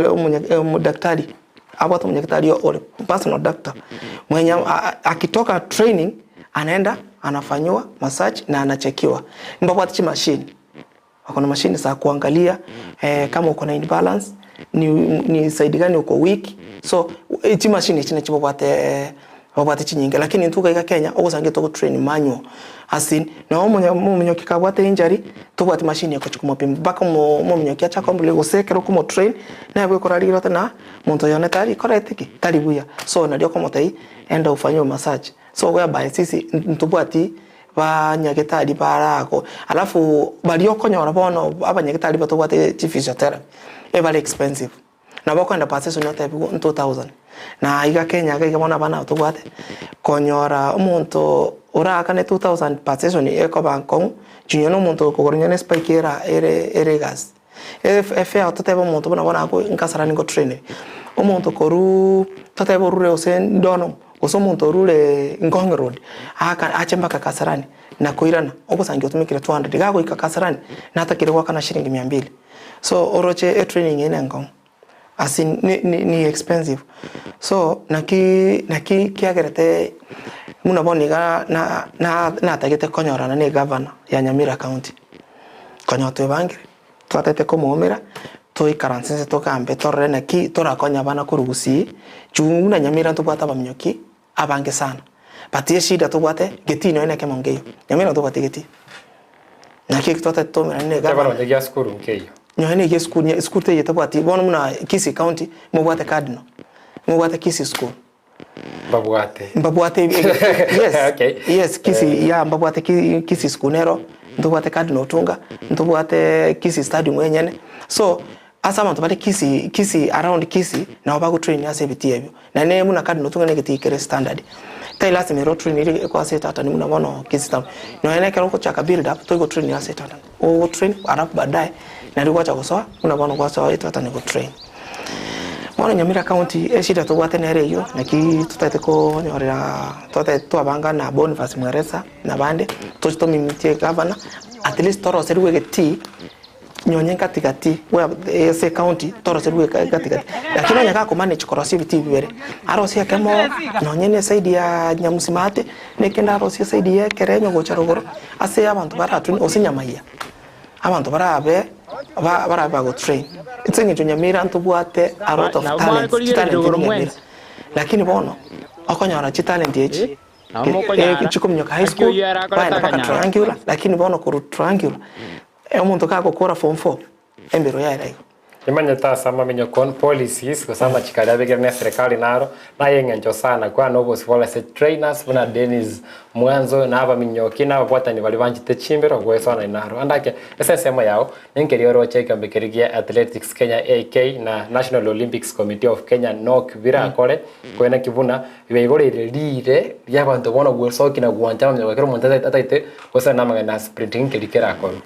omodaktari, abwate omonyagitari ore personal doctor, mwenye akitoka training anaenda anafanyiwa massage na anachekiwa. Mbabwate chimashini. Wako na mashini za kuangalia kama uko na imbalance ni, ni side gani uko weak so chimashini echi nachio babwate babwate chinyinge lakini intwe iga iga Kenya ogosangia togo train manual as in nonye omonyo omominyoki kabwate injury tobwati mashini ekochi komopima mpaka omo omominyoki ache akombole gose ekero okomotrain naye bwekorarigia orote na monto oyo one tari koreti ki? Tari buya so nario okomotebia enda ofanyiwe massage so whereby sisi ntobwati Banyagetari barago alafu baria okonyora bono abanyagetari batobwate chi physiotherapy ebare expensive. Nabo okoenda per session otebiwe 2000 na iga Kenya iga iga bono abana aba tobwate konyora omonto oraakane 2000 per session ekoba nkong'u chinye na omonto okogora onye ne spike era ere ere egasi. Efare totebe omonto buna bono abwo nkasarani ngo train omonto korwa totebe orure gose Donholm gose omonto orure Ngong road aka ache mpaka Kasarani na koirana ogosangia otumekire 200 iga agoika Kasarani natakire goakana shilingi mia mbili so oroche etraining eye nenkong'u as in ni ni ni expensive so naki naki kiagerete buna bono iga na na natagete konyorana na egavana ya Nyamira county konya twebangire. Twatete komoumera, toikaranse inse togambe torore naki torakonye abana korwa gusii, chungu buna Nyamira ntobwate abaminyoki abange sana, but eshida tobwate getii nonya nekemo nkeiyo, Nyamira ntobwati getii. Naki eki twatete toumerane ne Ekebaro egavana. onye gia sukuru nkeiyo. Nonye na egesukuru, esukuru teiyo etabwati, bono buna Kisii County, mobwate Cardinal, mobwate Kisii School. Mbabwate. Mbabwate yes, Okay. yes Kisii ya mbabwate Ki- Kisii School nero, ntobwate Cardinal Otunga, ntobwate Kisii Stadium enyene. So, ase abanto bare Kisii, Kisii around Kisii, nabo bagotrain ase ebitii ebio. Naende buna Cardinal Otunga na egetii kere standard. Tari lasima ere otrainire eko ase etatani buna bono Kisii town. Nonye na ekero ogochaka build up, toigotrain ase etatani. Ogotrain alafu baadaye nario gwacha gosoa buna bono gwasoa etatani gotrain. Bono Nyamira county eshida tobwate nere eyio naki totaete konyorera totaete twabanga na Boniface Mweresa na bande toche tomimitie egavana at least toroserigwe egetii nonye gatigati where ase ecounty toroserigwe gatigati lakini onye gakomanage korosia ebitii bibere arosie ekemo nonye na eside ya Nyamusimate na ekende arosie eside ya Ekerenyo gocha rogoro ase abanto baratune gose Nyamaiya. Abanto barabe ba barabe bagotrain. Ase eng'encho Nyamira ntobwate a lot of talents, chitalent eri Nyamira. Lakini bono, okonyora chitalent echi, chikominyoka high school, baenda mpaka triangular, lakini bono korwa triangular, omonto gagokora form four, Embero yaye raigo. Nimanyete ase amaminyoko policies gose amachiko aria abekire ne eserekari naro naye eng'encho sana kwana obosibore ase trainers buna Dennis Mwanzo na abaminyoki na ababwatani baria banchete chimbero goesoanania naro. Ande ake ase ensemo yao ninkeria oroche ekeombe keria gia Athletics Kenya AK na National Olympics Committee of Kenya NOC birakore koeneki buna baigoreire riire riabanto bono gwesokia na gwancha amaminyoko ekero omonto ataete gosana namang'ana a sprinting nkeri kerakorwe.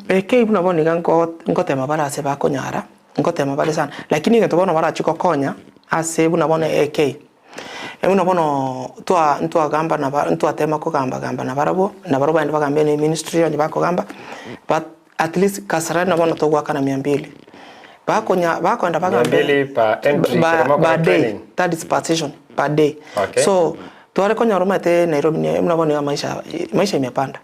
Eke buna bono iga ngotema bare ase bakonyara, ngotema bare sana, lakini egento bono barachie gokonya ase buna bono AK, buna bono twa ntwagamba naba ntwatema kogamba gamba nabarabwo, nabarabwo baende bagambe ne ministry onye bakogamba, but at least Kasarani bono togoakana mia mbili, bakonya bakoenda Mia bagambe mbili per entry ba ekero mokora per day, training? that is per session, per day. Okay. So, tware konyora omanyete Nairobi buna bono iga maisha maisha imepanda.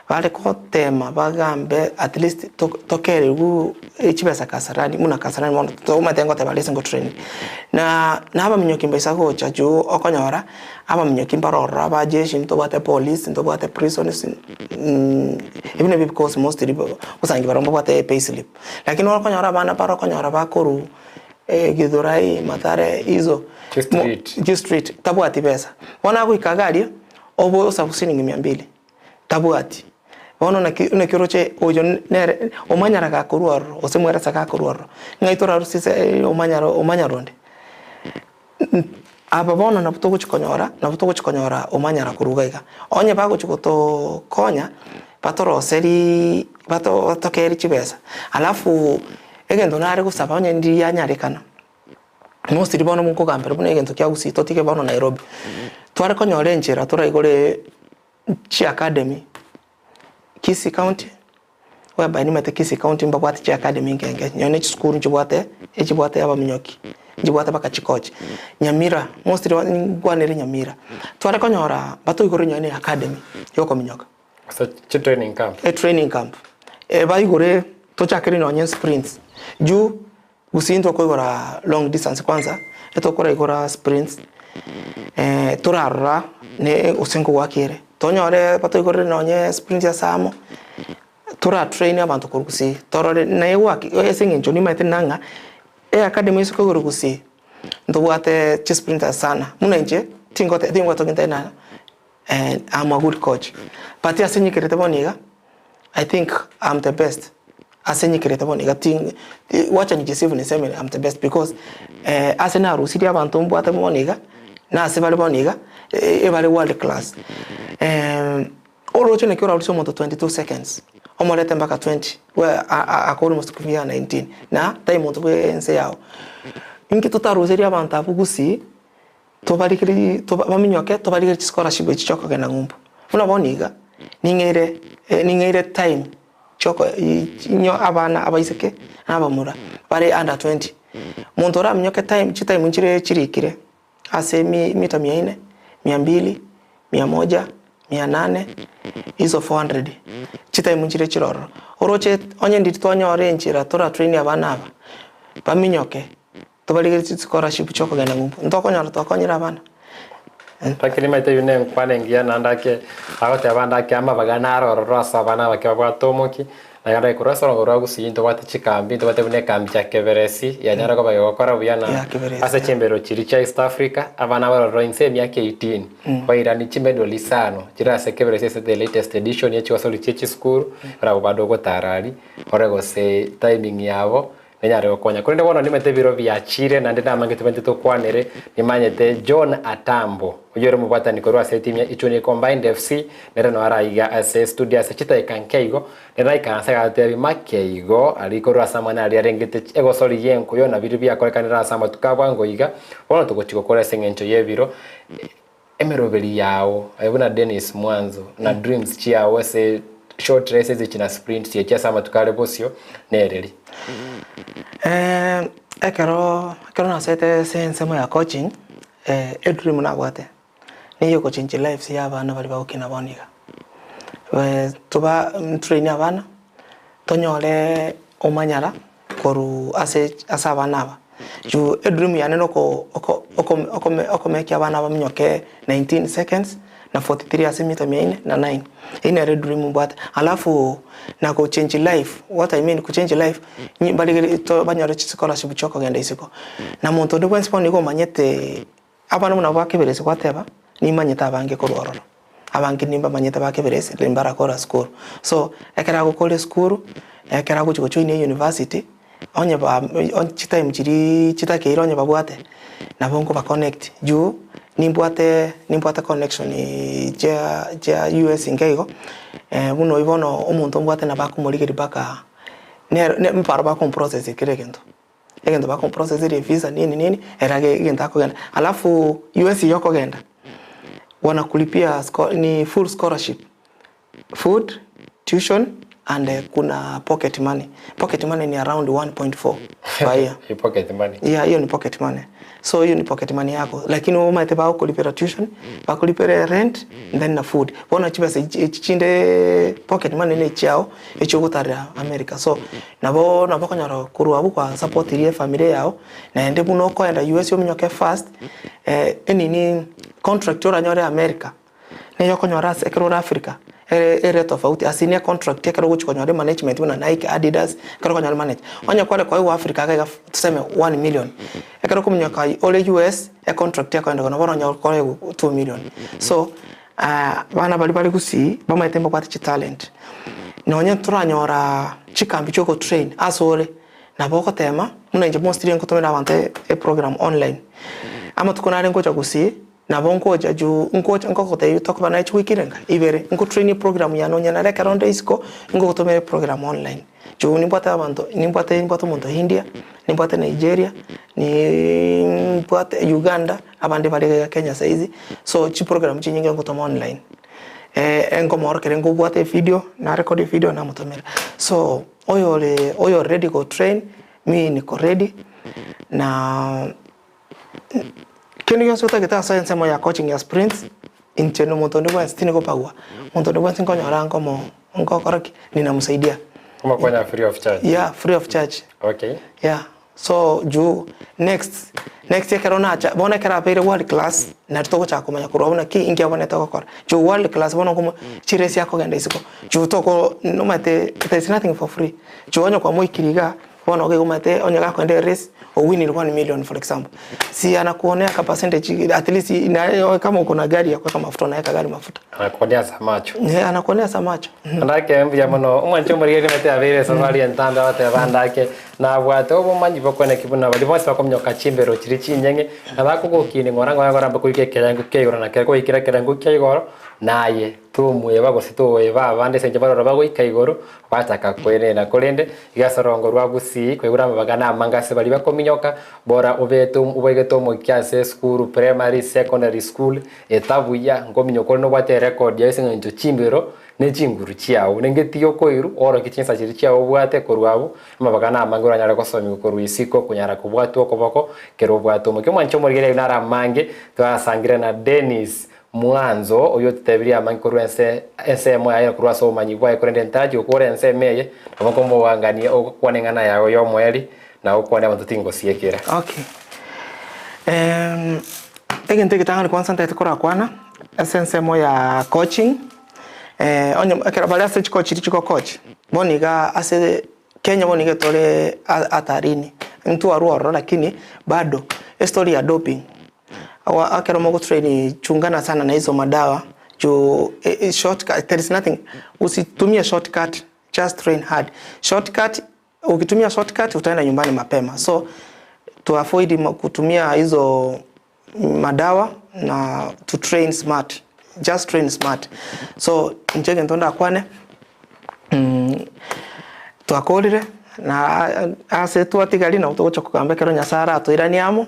Bare gotema bagambe at least tokerigwe chibesa Kasarani buna Kasarani bono tomanyete ngoteba are ase ngotrain. Na na abaminyoki mbaisa gocha juu okonyora abaminyoki mbare ororo aba jeshi ntobwate police ntobwate prisons ebio nabio ebikosi mostly gosangi barabwo mbabwate payslip. Lakini okonyora abana bare okonyora bakorwa Githurai, Mathare iso Chistreet. chistreet tabwati besa. Bono agoika iga aria oboe osabu siringi mia mbili. tabwati. Bono naki naki oroche oyo nere omanyara gakorwa ororo gose mweresa gakorwa ororo, ng'ai torarusie ase omanyara omanyara onde? Aba bono nabo togochi konyora nabo togochi konyora omanyara korwa iga iga. Onye bagochi gotokonya, batoroseriiii bato batokeri chibesa, alafu egento nare gosaba onye ndiri yanyarekana. Mostly bono mokogambera buna egento kia gusii totige bono Nairobi. Tware konyora enchera toraigore chiacademy Kisii county, whereby nimanyete Kisii county mbabwate chiacademy nke nke, nonye ne chisukuru nchibwate echibwate abaminyoki, nchibwate mpaka chicoach. Nyamira, mostly nkwanere Nyamira, tware konyora batoigore nonye ne academy ya okominyoka. Ase chitraining camp. Etraining camp, baigore tochakere nonye sprints, juu Gusii ntokoigora long distance kwanza, etokoraigora sprints torarora ne gose nkogwaki ere. Tonyore batoigorere nonye sprints ase amo, tora train abanto korwa gusii, torore naye gwaki ase eng'encho nimaete na ng'a eacademy ase koigorwa gusii, ntobwate chisprinters sana, buna inche tingote tingwete gento na am a good coach, but ase nyikerete bono iga, I think am the best. Ase nyikerete bono iga ting wacha nijisifu niseme am the best because ase narusirie abanto mbwate bono iga, na ase bare bono iga, ebare world class. Oroche naki orarusie omonto 22 seconds, omorete mpaka 20, we ako almost kufika 19, na tari monto bwe ense yao. Inki totaruseria abanto abwo gusii. Tobarigeri baminyoke tobarigere chischolarship echi chiokogenda ng'umbu. Buna bono iga, ning'eire ning'eire time chioko nyo abana abaiseke na abamura bare under 20. Monto oraminyoke time chitime nchire chirikire ase emi mita mia ine, mia mbili, mia moja, mia nane, iso 400, chitime nchire chire ororo. Oroche onye ndiri twanyora enchera toratrain abana aba, baminyoke. Tobarigeretie chischolarship chiokogenda ng'umbu, ntokonyora twakonyire abana. Lakini nimanyete eyio nenkwana engiya naende ake agoteba ande ake amabaga naro ororo ase abana abake babwate omokia. Naende korwa ase orogongo rwa Gusii ntobwate chikambi, ntobwate buna ekambi ya Keberesi yanyara koba egokora buya na Yeah, Keberesi, ase yeah. chimbero chiria chia East Africa, abana barororo inse emiaka 18 bairani chimedal isano chire ase Keberesi ase the latest edition ye chigosori chie chisukuru, barabwo bado ogotara aria, ore gose timing yabo Ninyare gokonya. Korende bono nimanyete ebiro biachire, naende namange tobwenerete tokwanere, nimanyete John Atambo, oyio ore omobwatani korwa ase etimu ya Ichuni Combined FC, nere noo araiga ase estudio ase chidaeka nke igo, nere aikaranse agatotebia make igo aria korwa ase amang'ana aria arengete egosori y'enkuyo na biria biakorekanire ase amatuko a bwango iga, bono togochia gokora ase eng'encho y'ebiro emeroberi yao aye buna Dennis Mwanzo na dreams chiao ase short races echi na sprints echi ase amatuko are bosio nereri? Ekero ekero nasoete ase ensemo ya coaching, edream nabwate, niyo ogochange lives ya abana baria bagokina bono iga. Toba train abana, tonyore omanyara korwa ase ase abana aba. Juu edream yane noko oko oko okomekia abana baminyoke 19 seconds na 43 ase emita mia ine na nine. Eyio nere edream mbwate. Alafu na go change life, what I mean go change life, barigererie to banyore chischolarship chia okogenda isiko. Na monto onde bwensi bono nigo omanyete Abana buna bakeberesi gwateba, Nimanyete abange korwa ororo. Abange nimbamanyete bakeberesi mbarakora sukuru. So, ekero agokora esukuru, ekero agochia gojoin eyunivasiti, onye ba onye chitime chiria chitakeire onye babwate, nabo nkoba connect juu nimbwate nimbwate connection chia chia US inke igo, buna oywo bono omonto mbwate nabo akomorigeria mpaka nere ne mparo bakomprocess kera egento. Egento bakomprocess eria evisa nini nini ere age egento akogenda. Alafu US eywo okogenda wanakulipia scho ni full scholarship, food, tuition and kuna pocket money. Pocket money ni around 1.4 per year. Hi pocket money. Yeah, hiyo ni pocket money. So hiyo ni pocket money yako lakini omanyete bagokolipera tuition, bakolipere rent then na food. Bono chibesa echi chinde pocket money ne echiao echiogotarera America so Nabo nabo okonyora korwa abwo kwa supportirie efamiri yao, naende buna okoenda US ominyoke fast, enini contract oranyore America, neye okonyora ase ekero ore Africa, ere ere tofauti ase ne contract ekero ogochia konyora emanagement buna Nike, Adidas, ekero okonyora emanage. Onye kware koegwa Africa iga iga tuseme one million, ekero okominyoka ore US, econtract ekoenda igoro nabo oranyore koegwa 2 million. So, abana baria bare gusii bamaete mbabwate chitalent, nonye toranyora chikambi chia ogotrain ase ore, nabo ogotema buna inche mostly nkotomera abanto eprogram online. Amatuko nare ngocha gusii, nabo ngocha juu ngocha nkogotebia tokoba naye chiwiki renga ibere, ngotrain eprogram yane onye nare ekero nde isiko, ngogotomera eprogram online. Juu nimbwate abanto nimbwate nimbwate omonto India, nimbwate Nigeria, niiimbwate Uganda, abande bare iga Kenya saizi, so chiprogram chinyinge ngotoma online. Nkomoorokereria nkobwate evideo, na record evideo namotomera. So, oyore oyore ready go train, mi niko ready, na kende gionsi otagete ase ensemo ya coaching ya sprints, inche na omonto onde bwensi tindi gopagua, omonto onde bwensi nkonyora nkomo nkokora ki, ninamsaidia. Omokonya free of charge? Yeah, free of charge. Okay. Yeah, so juu next next ekero nacha bono ekero abeire world class nari togochaka komanya korwa abwo naki inki abwenerete gokora. Juu world class bono nkomo chiresi akogenda isiko, juu toko nomanyete there is nothing for free, juu onye kwamoikirie igaa bono iga omanyete onye gakoenda erace owinire one million for example, si anakuonea ka percentage at least naye kama uko na gari ya kuweka mafuta unaweka gari mafuta. Anakuonea sa macho. Yeah, anakuonea sa macho. Ndake mbuya mono omwanchi omorigeri omanyete abeire esafari entambe abateba ndake nabwate obomanyi bokweneki buna baria bonsi bakominyoka chimbero chiria chinyeng'e na bakogokini ng'ora ng'ora ng'ora mbakoika ekerengo kia igoro na kere goikera ekerengo kia igoro naye tomweba gose toeba abande ase eng'encho baroro bagoika igoro bachaka kwenena korende iga ase orongo rwa gusii kwaigure amabaga na amange ase baria bakominyoka bora obete obaigete omokia ase esukuru primary, secondary school etabuya nkominyoka ore nobwate erecord yaye ase eng'encho chimbero ne chinguru chiao, nenge tiga okoirwa oorokie chinsa chiria chiao obwate korwa abwo, amabaga namange oranyare gosomiwa korwa isiko konyara kobwatwa okoboko kero obwate omokia. Omwancha omorigereria naro amange twasangire na Dennis Mwanzo oyio ototebirie amange korwa ense ensemo yaye korwa ase obomanyi bwaye korende ntarachi gokora ensemo eye nabo nkomogangania ogokwana eng'ana yao y'omoerio na gokwania abanto tingosiekera. Okay. Egento egetang'ani kwanza ntagete korakwana ase ensemo ya coaching. Onye ekero bare ase chikochi chiria chigokochi, bono iga ase Kenya bono iga tore hatarini, ntwarwa ororo lakini bado estory ya doping, ekero mogotrain chungana sana na hizo madawa juu shortcut there is nothing, usitumie shortcut just train hard, shortcut ukitumia shortcut utaenda nyumbani mapema so to avoid kutumia hizo madawa na to train smart just train smart so inche egento ndakwane twakorire na ase twatigaria nabo togocha kogamba ekero Nyasaye aratoiranie amo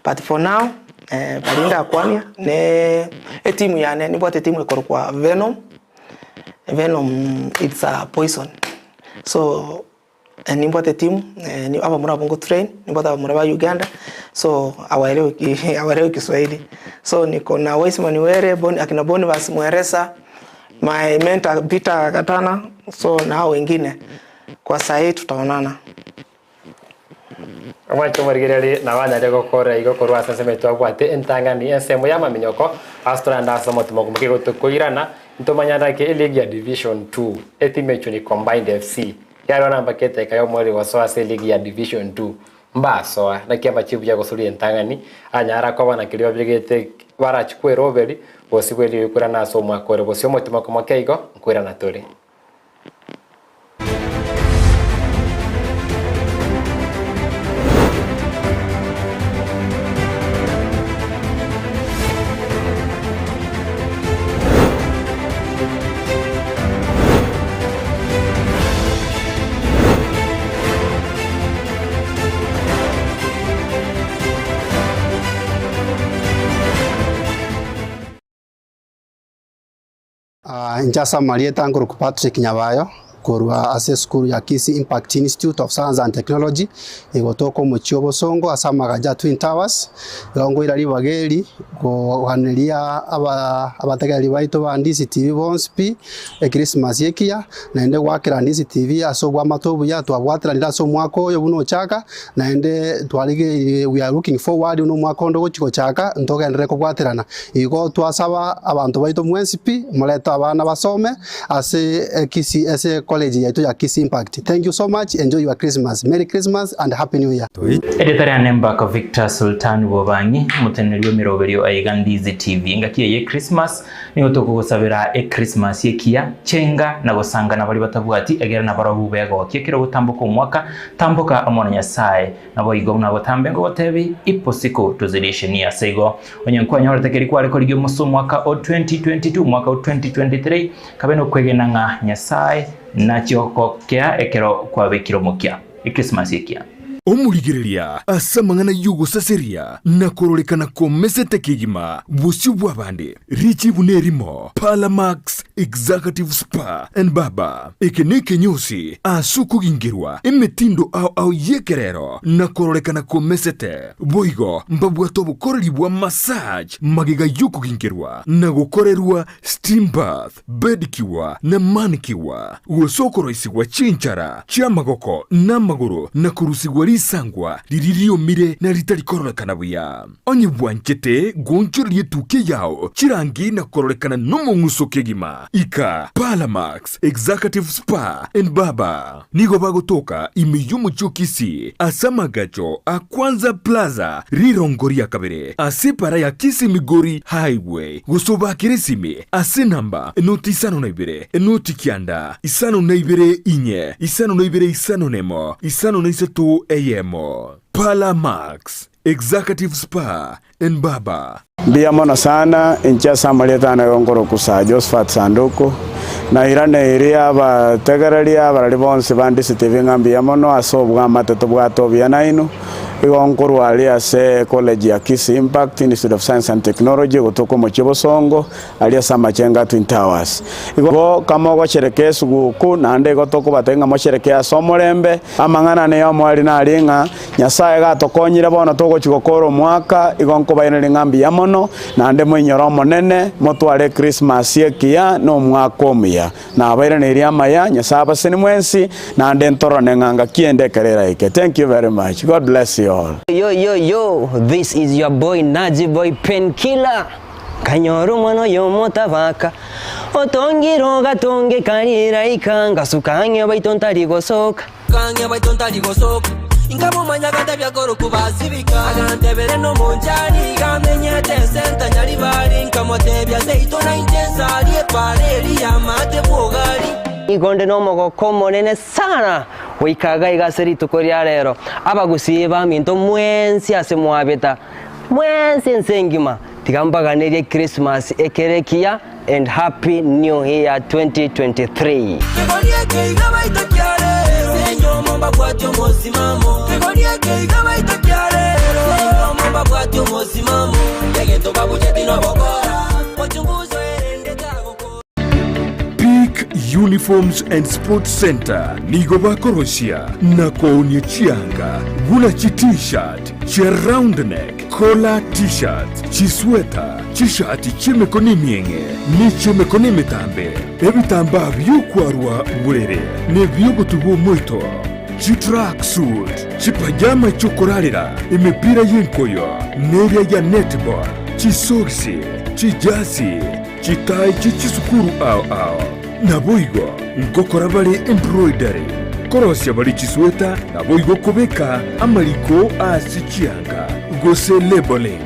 but for now baria ndakwania ne etimu yane nimbwate etimu ekorokwa Venom, Venom it's a poison so Nimbwate etimu, abamura abwo ngotrain, nimbwate abamura ba Uganda, so hawaelewi ki hawaelewi kiswahili. So niko na Wiseman Were, Bon akina Boniface Mweresa, my mentor Peter Katana, so na hao wengine. Kwa sahi tutaonana. Omwanche omorigereria nabanyare gokora igo korwa ase ensemo twabwate entang'ani ensemo y'amaminyoko ase torande ase omotimo omoke gotokoirana ntomanye naki eligi ya division 2 etimu echio ni Combined FC yarora namba keteka y'omoreri gosoa ase eligi ya division 2 mbasoa naki amachibu ya gosuria entang'ani anyara koba na keria babegete barachie kweroberi gose bw'eligi koirana ase omwaka ore bosio omotimo omoke igo nkoirana tore. Inche ase amarieta nkorokwa Patrick Nyabayo, korwa ase esukuru ya Kisii Impact Institute of Science and Technology, egotoka omochie o Bosongo ase amagacho a Twin Towers. Igo nkoira ribaga eri koganeria abategereri baito ba Ndizi TV bonsi pi, Ekrisimasi ekiya, naende goakera Ndizi TV ase obwamate obuya twabwateranire ase omwaka oyo buna ochaka, naende twarigereire we are looking forward buna omwaka onde ogochia gochaka ntogenderere kobwaterana. Igo twasaba abanto baito mwensi pi, morete abana basome ase Kisii ase college yaito ya Kisii Impact. Thank you so much, enjoy your Christmas. Merry Christmas and Happy New Year. Erieta riane Mbaka Victor Sultan Bobang'i, omoteneneri bw'emeroberio aiga Ndizi TV. Engaki eye y'Echristmas Nigo tokogosabera Ekrisimasi ekiya, chenga na gosanga na baria batabwati, egera nabarabwo begokie ekero ogotamboka omwaka, tamboka amo na Nyasae. Naboigo buna botambe ngogotebi, ipo siku tuzidishe nia. Ase igo, onye nkwanyorete keri kware korigia omosa omwaka o 2022, omwaka o 2023, kabe nokwegena ng'a Nyasae nachie gokokea ekero kwabekire omokia. Ekrisimasi ekiya. Omorigereria ase amang'ana y'ogosaseria na kororekana komesete kegima bosio bw'abande, Richibu nerimo, Parlamax Executive Spa and Barber. Eke nekenyosi ase okogingerwa emetindo ao ao y'ekerero na kororekana komesete. Boigo mbabwate obokoreri bwa massage magega y'okogingerwa na gokorerwa steam bath. Bedicure na manicure, gose okoroisigwa chinchara chi'amagoko na amagoro na korusigwa risangwa riria riomire na ritari kororekana buya. Onye bwanchete goonchoreria etukia yao chirangi na kororekana nomong'uso kegima, ika Parlamax Executive Spa and Barber. Nigo bagotoka ime y'omochie o Kisii ase amagacho a Kwanza Plaza rirongo ria kabere ase epara ya Kisii Migori Highway gose obakere esimi ase enamba enoti 52 enoti 9 52 4 52 51 53 eyemo. Parlour Max Executive Spa and Barber. Mbuya mono sana inche ase amarieta ane igo nkorokwa Sir Josephat Sanduku, nairaneiri abategereria abarari bonsi ba Ndisi TV ng'a mbuya mono ase obwamate tobwate obuya nainwe. Igo nkorwa aria ase college ya Kisii Impact Institute of Science and Technology gotoka omochie Bosongo aria ase amachengo a Twin Towers. Igo kama ogosherekea esuguku naende igo tokobatebia ng'a mosherekee ase omorembe, amang'ana ane y'omoerio naria ng'a Nyasae gatokonyire bono togochia gokora omwaka, igo nkobairaneria ng'a mbuya mono, naende moinyore Omonene, motware Ekrisimasi ekiya na omwaka omuya. Nabairaneirie amaya, Nyasae abaseni mwensi, naende ntororane ng'a ngaki ende ekero eraike. Thank you very much. God bless you all. Yo yo yo, this is your boy Naji Boy Painkiller. Nkanyora omwana oyomo otabaka, otongire ogatongeka riraika, ngasuka ang'e baito ntari gosoka. Kang'e baito ntari gosoka, Inkamomanya agatebia korokwa Basibika. Agantebere nomonchani, iga amenyete ense ntanyaribari, Nkamotebia seito nainche nsarie epara eria y'amate bw'ogari. Nigo nde nomogoko omonene sana goika iga iga ase rituko ria rero, abagusii baminto mwensi ase mwabeta, mwensi ense engima, tiga mbaganerie Christmas ekere ekiya and happy new year 2023. Kegori eke iga baito kiarero, Senyomo mbabwati omosimamo. Kegori eke iga baito kiarero, Senyomo mbabwati omosimamo. Egento babucheti nobokora, mochunguzo erende tagokora. Peak Uniforms and Sports Centre nigo bakorosia na koonia chianga buna chi T-shirt, chia round neck, collar T-shirts, chisweta, chishati chi'emekono emieng'e ne chi'emekono emetambe, ebitambaa bi'okwarwa borere na ebi'ogotubwa omoito, chitracksuit, chipajama chi'okorarera, emepira y'enkoyo, na eria ya netball, chisogisi, chijasi, Chitai chie chisukuru ao ao. Naboigo ngokora bare embroidery, korosia bare chisweta, naboigo kobeka amariko ase chianga, gose labeling.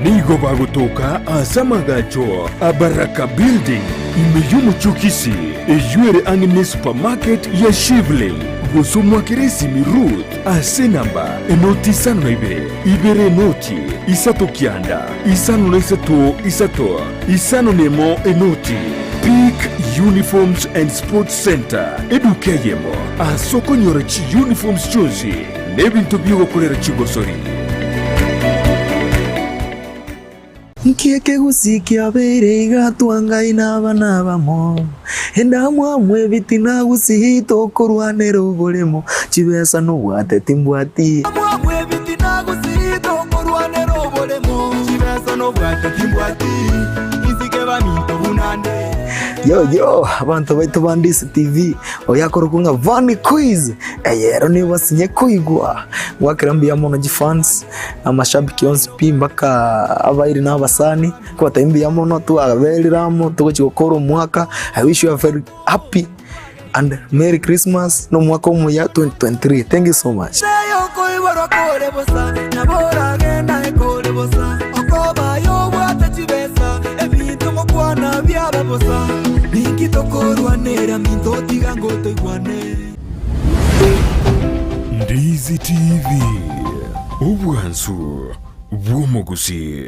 Nigo bagotoka ase amagacho a Baraka Building, ime y'omochie o Kisii, eyio ere ang'e ne supermarket ya Shivling, gose omwakere esimi Ruth ase enamba enoti isano na ibere, ibere enoti, isato kianda, isano na isato isato. Isano nemo enoti, Peak Uniforms and Sports Centre, eduka eyemo ase okonyora chiuniforms chionsi na ebinto bi'ogokorera chigosori. Nki ekegusii kiabeire iga twangaina abana abamo, Endamwamu ebitina gusii tokorwanera oboremo, Chibesa nobwate timbwati. Endamwamu ebitina gusii tokorwanera oboremo, Chibesa nobwate timbwati, Insike baminto buna nde. Yo yo abanto baito ba Ndisi TV oyo akorokwa ng'a Vanny Quiz eye ero nigo basinye koigwa gwakera mbuya mono chifans amashabiki onsi pi mpaka abairi na abasani nkobatebia mbuya mono twaberire amo togochi gokora omwaka I wish you a very happy and merry Christmas na omwaka omuya 2023 thank you so much. Okoiborwa kore bosa, nabo oragenda ekore bosa, okoba aye obwate chibesa, ebinto ngokwana biaba bosa. Ninki tokorwanera minto tiga ngotoigwane. Ndizi TV, obwansu bw'omogusii.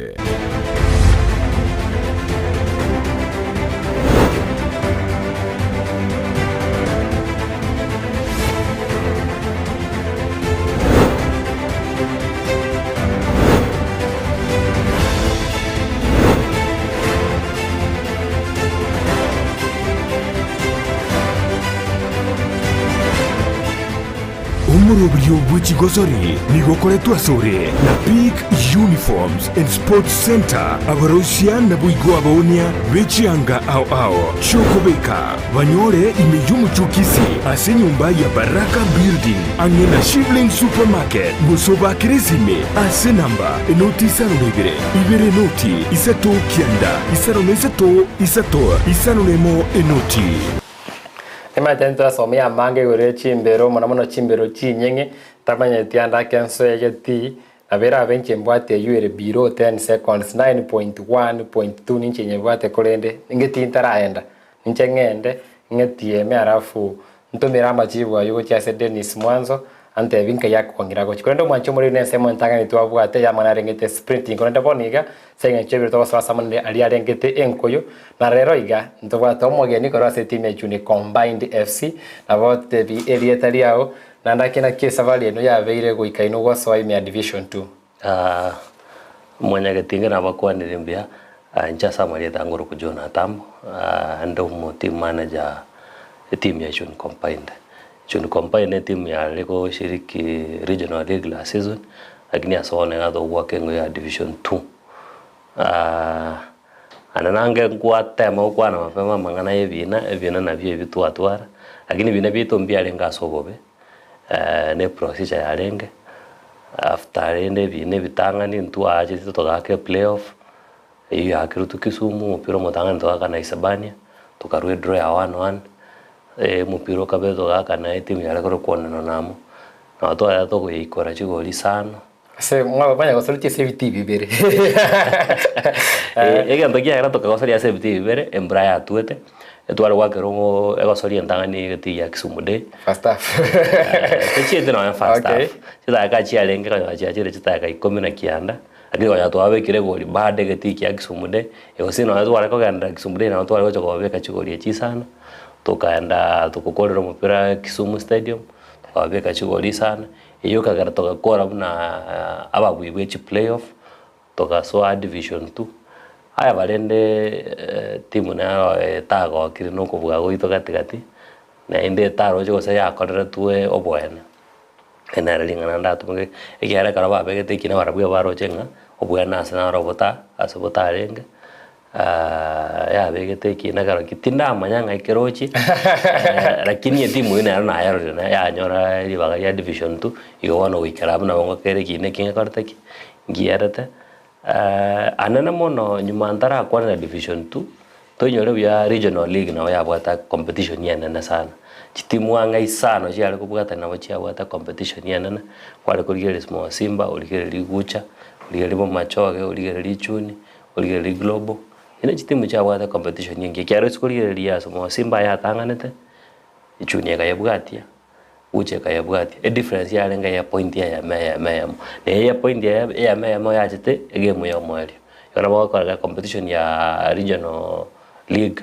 Omoroberio bwe chigosori nigo okoretwe asore na Peak Uniforms and Sports Centre, abaroisia naboigo abaonia be chianga ao ao chi'okobeka banyore ime y'omochie o Kisii ase enyomba ya Baraka Building ang'e na Shivling Supermarket gose obakere esime ase enamba enoti isano na ibere, ibere enoti, isato kianda, isano na isato, isato, isano na emo enoti. Nimanyete ntwasomia amange igoro ye chimbero, mono mono chimbero chinyeng'e, ntamanyeti ande ake nsoe tii, nabo erabe inche mbwate eywo ere below 10 seconds, 9.1.2 ninche nyebwate korende ngetii ntaraenda, ninche ng'ende ng'etieme alafu ntomere amachibu aywo gochia ase Dennis mwanzo, Antebi nkai akong'ira gochia. Korende omwanchi omoriri nensemo entang'ani twabwate ey'amang'ana arengete sprinting. Korende bono iga, ase eng'encho y'ebiro togosoa ase amanene aria arengete enkoyo, na rero iga ntobwate omogeni korwa ase etimu ya Ichuni Combined FC, nabo tebi erieta riao, naende ake naki esafari eno yabeire goika inwe gosoa ime ya Division Two. Mwanyagetinga nabakwanire mbuya, inche ase amarieta ngorokwa John Atambo, inde omo team manager etimu ya Ichuni Combined. Ichuni Combined ne etimu yare goshiriki regional league last season, lakini ase bono iga togoaka eng'we ya division two. Naende nange nkwatema gokwana mapema amang'ana ya ebina, ebina nabio ebi twatwara, lakini ebina biaito mbiarenge ase obobe, ne procedure yarenge, after rende ebina ebitang'ani ntwaachete togaaka eplayoff. Eyio yakerutwe Kisumu, omopira omotang'ani togaka na Isebania, tokarwa edraw ya 1-1, omopira okabere togaka na etimu yare korokwa Oneno Namo, nabo twareta togoyeikora chigori isano. Ase mwabamanya gosoria ase ebitii bibere. Egento kiagera tokagosoria ase ebitii bibere, embura yatwete, etware goakera omo egosoria entang'ani egetii gia Kisumu Day. First half. Tochiete nonya first Okay. half. Chidakika chiarenge konyora chiachire chidakika ikomi na kianda, lakini konya twabekire egori bado egetii kia Kisumu Day, gose nonya tware kogenderera Kisumu Day nabo tware gocha kobabeka chigori echi isano, tokaenda togokorera omopira Kisumu Stadium, tokababeka chigori isano, Eyio ekagera togakora buna ababui bwe chiplayoff, togasoa division two. Aya barende timu nero etagokire na okobua gwaito gati gati, naende etaroche gose yakoreretwe oboene, eri nere ring'ana ndatumeke, ekiagera ekero babegete ekina barabwo ebaroche ng'a oboene ase naro bota ase botarenge. yabegete ekina kero tindamanya ng'ai kerochie lakini etimu eyio nero nayerorire naye yanyora ribaga ria division two, igo bono goikera abwo nabo ngokera ekina eki ngekorete ki? Nkierete. Anene mono nyuma ntarakwanera division two, toinyore buya regional league nabo yabwate competition enene sana, chitimu ang'e isano chiare kobwatana nabo chiabwate competition enene, kware korigereria small simba, origereria gucha, origereria bomachoge, origereria ichuni. Origereria global, ere chitimu chiabwate competition engiya ekiagera ase korigereria ase omo Simba yatang'anete, Junior ekayebwatia, Uche ekayebwatia, edifference yarenge ya epoint eyemo eyemo eyemo. Na eye epoint eye eyemo eyemo yachete egame ya omoerio. Igo nabo ogokora competition ya regional league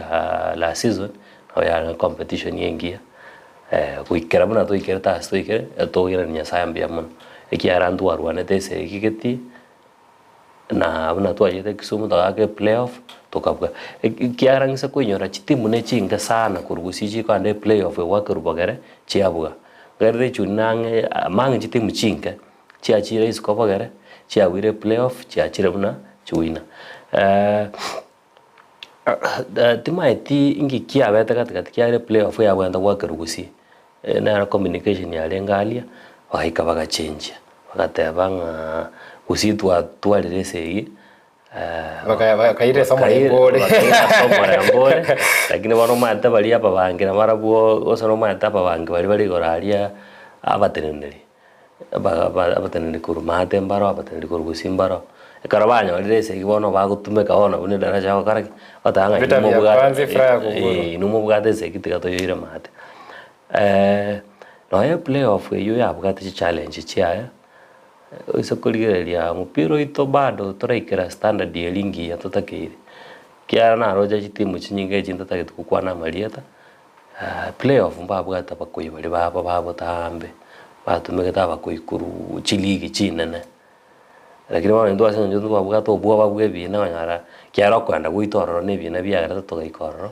last season, nabo yarenge competition engiya goikera buna toikerete ase toikere, tokoirania Nyasaye mbuya mono, ekiagera ntwarwanete esegi geti. Na buna twachete Kisumu togaka eplayoff tokabua. Ekiagera ng'ise koinyora chitimu ne chinke sana korwa gusii chikogenda eplayoff egoakerwa bogere chiabua. Ngerire echuni nang'e among chitimu chinke chiachire isiko bogere chiabuire eplayoff chiachire buna chiwina. Timaeti inki kiabete gati gati kiagera eplayoff yabwenerete goakerwa gusii, nero communication yarenge aria, bagaika bagachenjia, bagateba ng'a gusii twatwarire esegi Bakaira ase omorembe ore. bakaira ase omorembe ore, lakini bono omanyete baria ababangi nabarabwo gose nomanyete ababangi baria bare igoro aria abateneneri. Abateneneri korwa maate mbaro, abateneneri korwa gusii mbaro, ekero banyorire esegi bono bagotumeka bono buna edaraja bagokora ki? Bagoteba ng'a Vita inwe vya mobwate kwanza efuraha ya kuguru. inwe mobwate esegi tiga toyoire maate. Nonya eplayoff eywo yabwate chichallenge chiaye, oise korigereria omopira oito bado toraikera standard eria engiya totakeire, ekiagera naroche chitimu chinyinge echi ntatagete gokwana amarieta. Playoff mbabwate abakoi baria babo ba botambe, batumegete abakoi korwa chiligi chinene. Lakini bono intwe ase eng'encho ntwabwate obwoba bwa ebina okonyora kiagera okoenda gwaito ororo na ebina biagerete togaika ororo,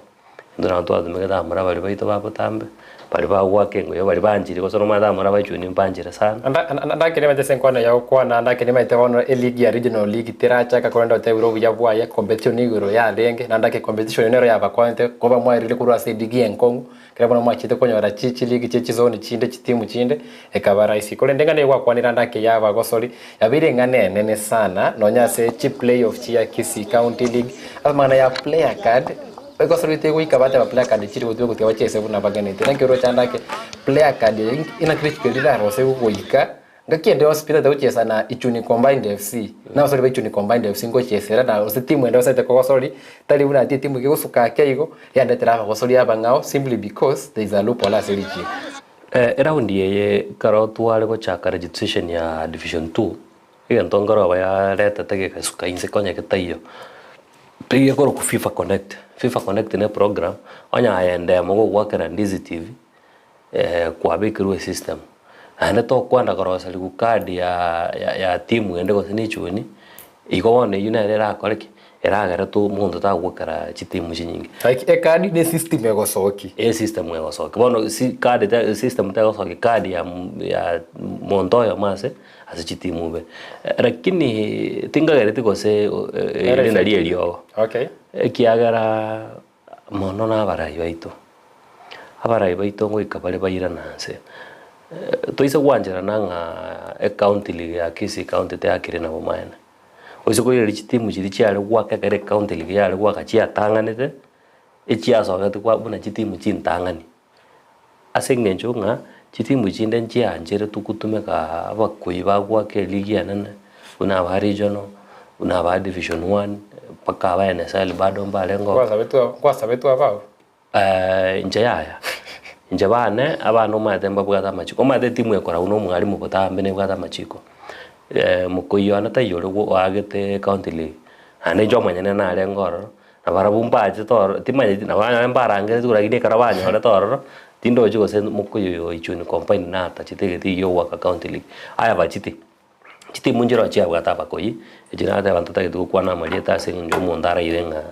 intwe nabo twatumegete abamura baria baito ba botambe, baria bagoaka engoyo baria banchire gose nomanyete abamura ba echuni mbanchire sana. Ndakeri nimanyete ase enkwana ya gokwana, ndakeri nimanyete bono eligi ya regional league terachaka korende otebire obuya bwaye, competition igoro yarenge, naende ake competition nero yabakonete koba mwarire korwa ase eligi enkong'u, ekero bono mwachete konyora chi chiligi chie chizoni chinde chitimu chinde, ekaba rahisi. Korende eng'ana eyio gwakwanire ande ake yabagosori, yabeire eng'ana enene sana, nonya ase chiplayoff chia Kisii County League, ase amang'ana ya player card, Egosorete goika bateba placard chiri gotwa gotiga bachiese buna bagenete. Naki oroche ande ake placard eye inaki richiko eri rirarose goika ngaki ende yonsi pi totagete gochiesa na Ichuni Combined FC. Na abasori ba Ichuni Combined FC ngochiesera na gose timu ende osete kogosori tari buna ati etimu egegosuka ake igo yandetera abagosori abang'ao simply because there is a loophole ase richiko. Eraundi eye ekero tware gochaka registration ya division two, Egento nkoroba yaretete gegasuka inse konya getaiyo, egekorokwa Fifa Connect. Fifa Connect ne eprogram, onye aye endemo gogoakera Ndizi TV, kwabekerwa esystem. Naende tokwenda koroseriwa card ya ya timu ende gose na echuni, igo bono eywo nere erakore ki? Eragere to monto tagwakera chitimu chinyinge. Like ecard ne system egosoki. E system egosoki. Bono si card te system tegosoki card ya ya monto oyomo ase ase chitimu ibere. Lakini tinkagereti gose ere nari eriogo. Okay. Ekiagera mono na abarai baito, abarai baito ngoika bare bairane nse. Toise gwancherana ng'a ecounty league ya Kisii county teyakire nabo maene. Oise korigereria chitimu chiria chiare goaka ekero ecounty league yare goaka chiatang'anete, echiasogete kwa buna chitimu chintang'ani. Ase eng'encho ng'a chitimu chinde nchiancheretwe gotumeka abakoi bagoaka eligi enene buna aba regional, buna aba division one, mpaka aba NSL bado mbarenge oo. Kwasabetwe kwasabetwe abao? Inche yaya, inche bane abana omanyete mbabwate amachiko, omanyete etimu ekoragwa na omwalimu botambe nebwate amachiko. Mokoi one taiyo ore oagete county league, naende inche omonyene narenge ororo, na barabwo mbachete ororo timanyeti nabo nonye mbarangeretigwe lakini ekero banyorete ororo, tindochi gose mokoi oyo oichuni combined natachete egetigia gia ogoaka county league. Aya bachete, chitimu nchiroo chiabwate abakoi, echi nateba ntotagete gokwana amarieta ase eng'encho omonto araire ng'a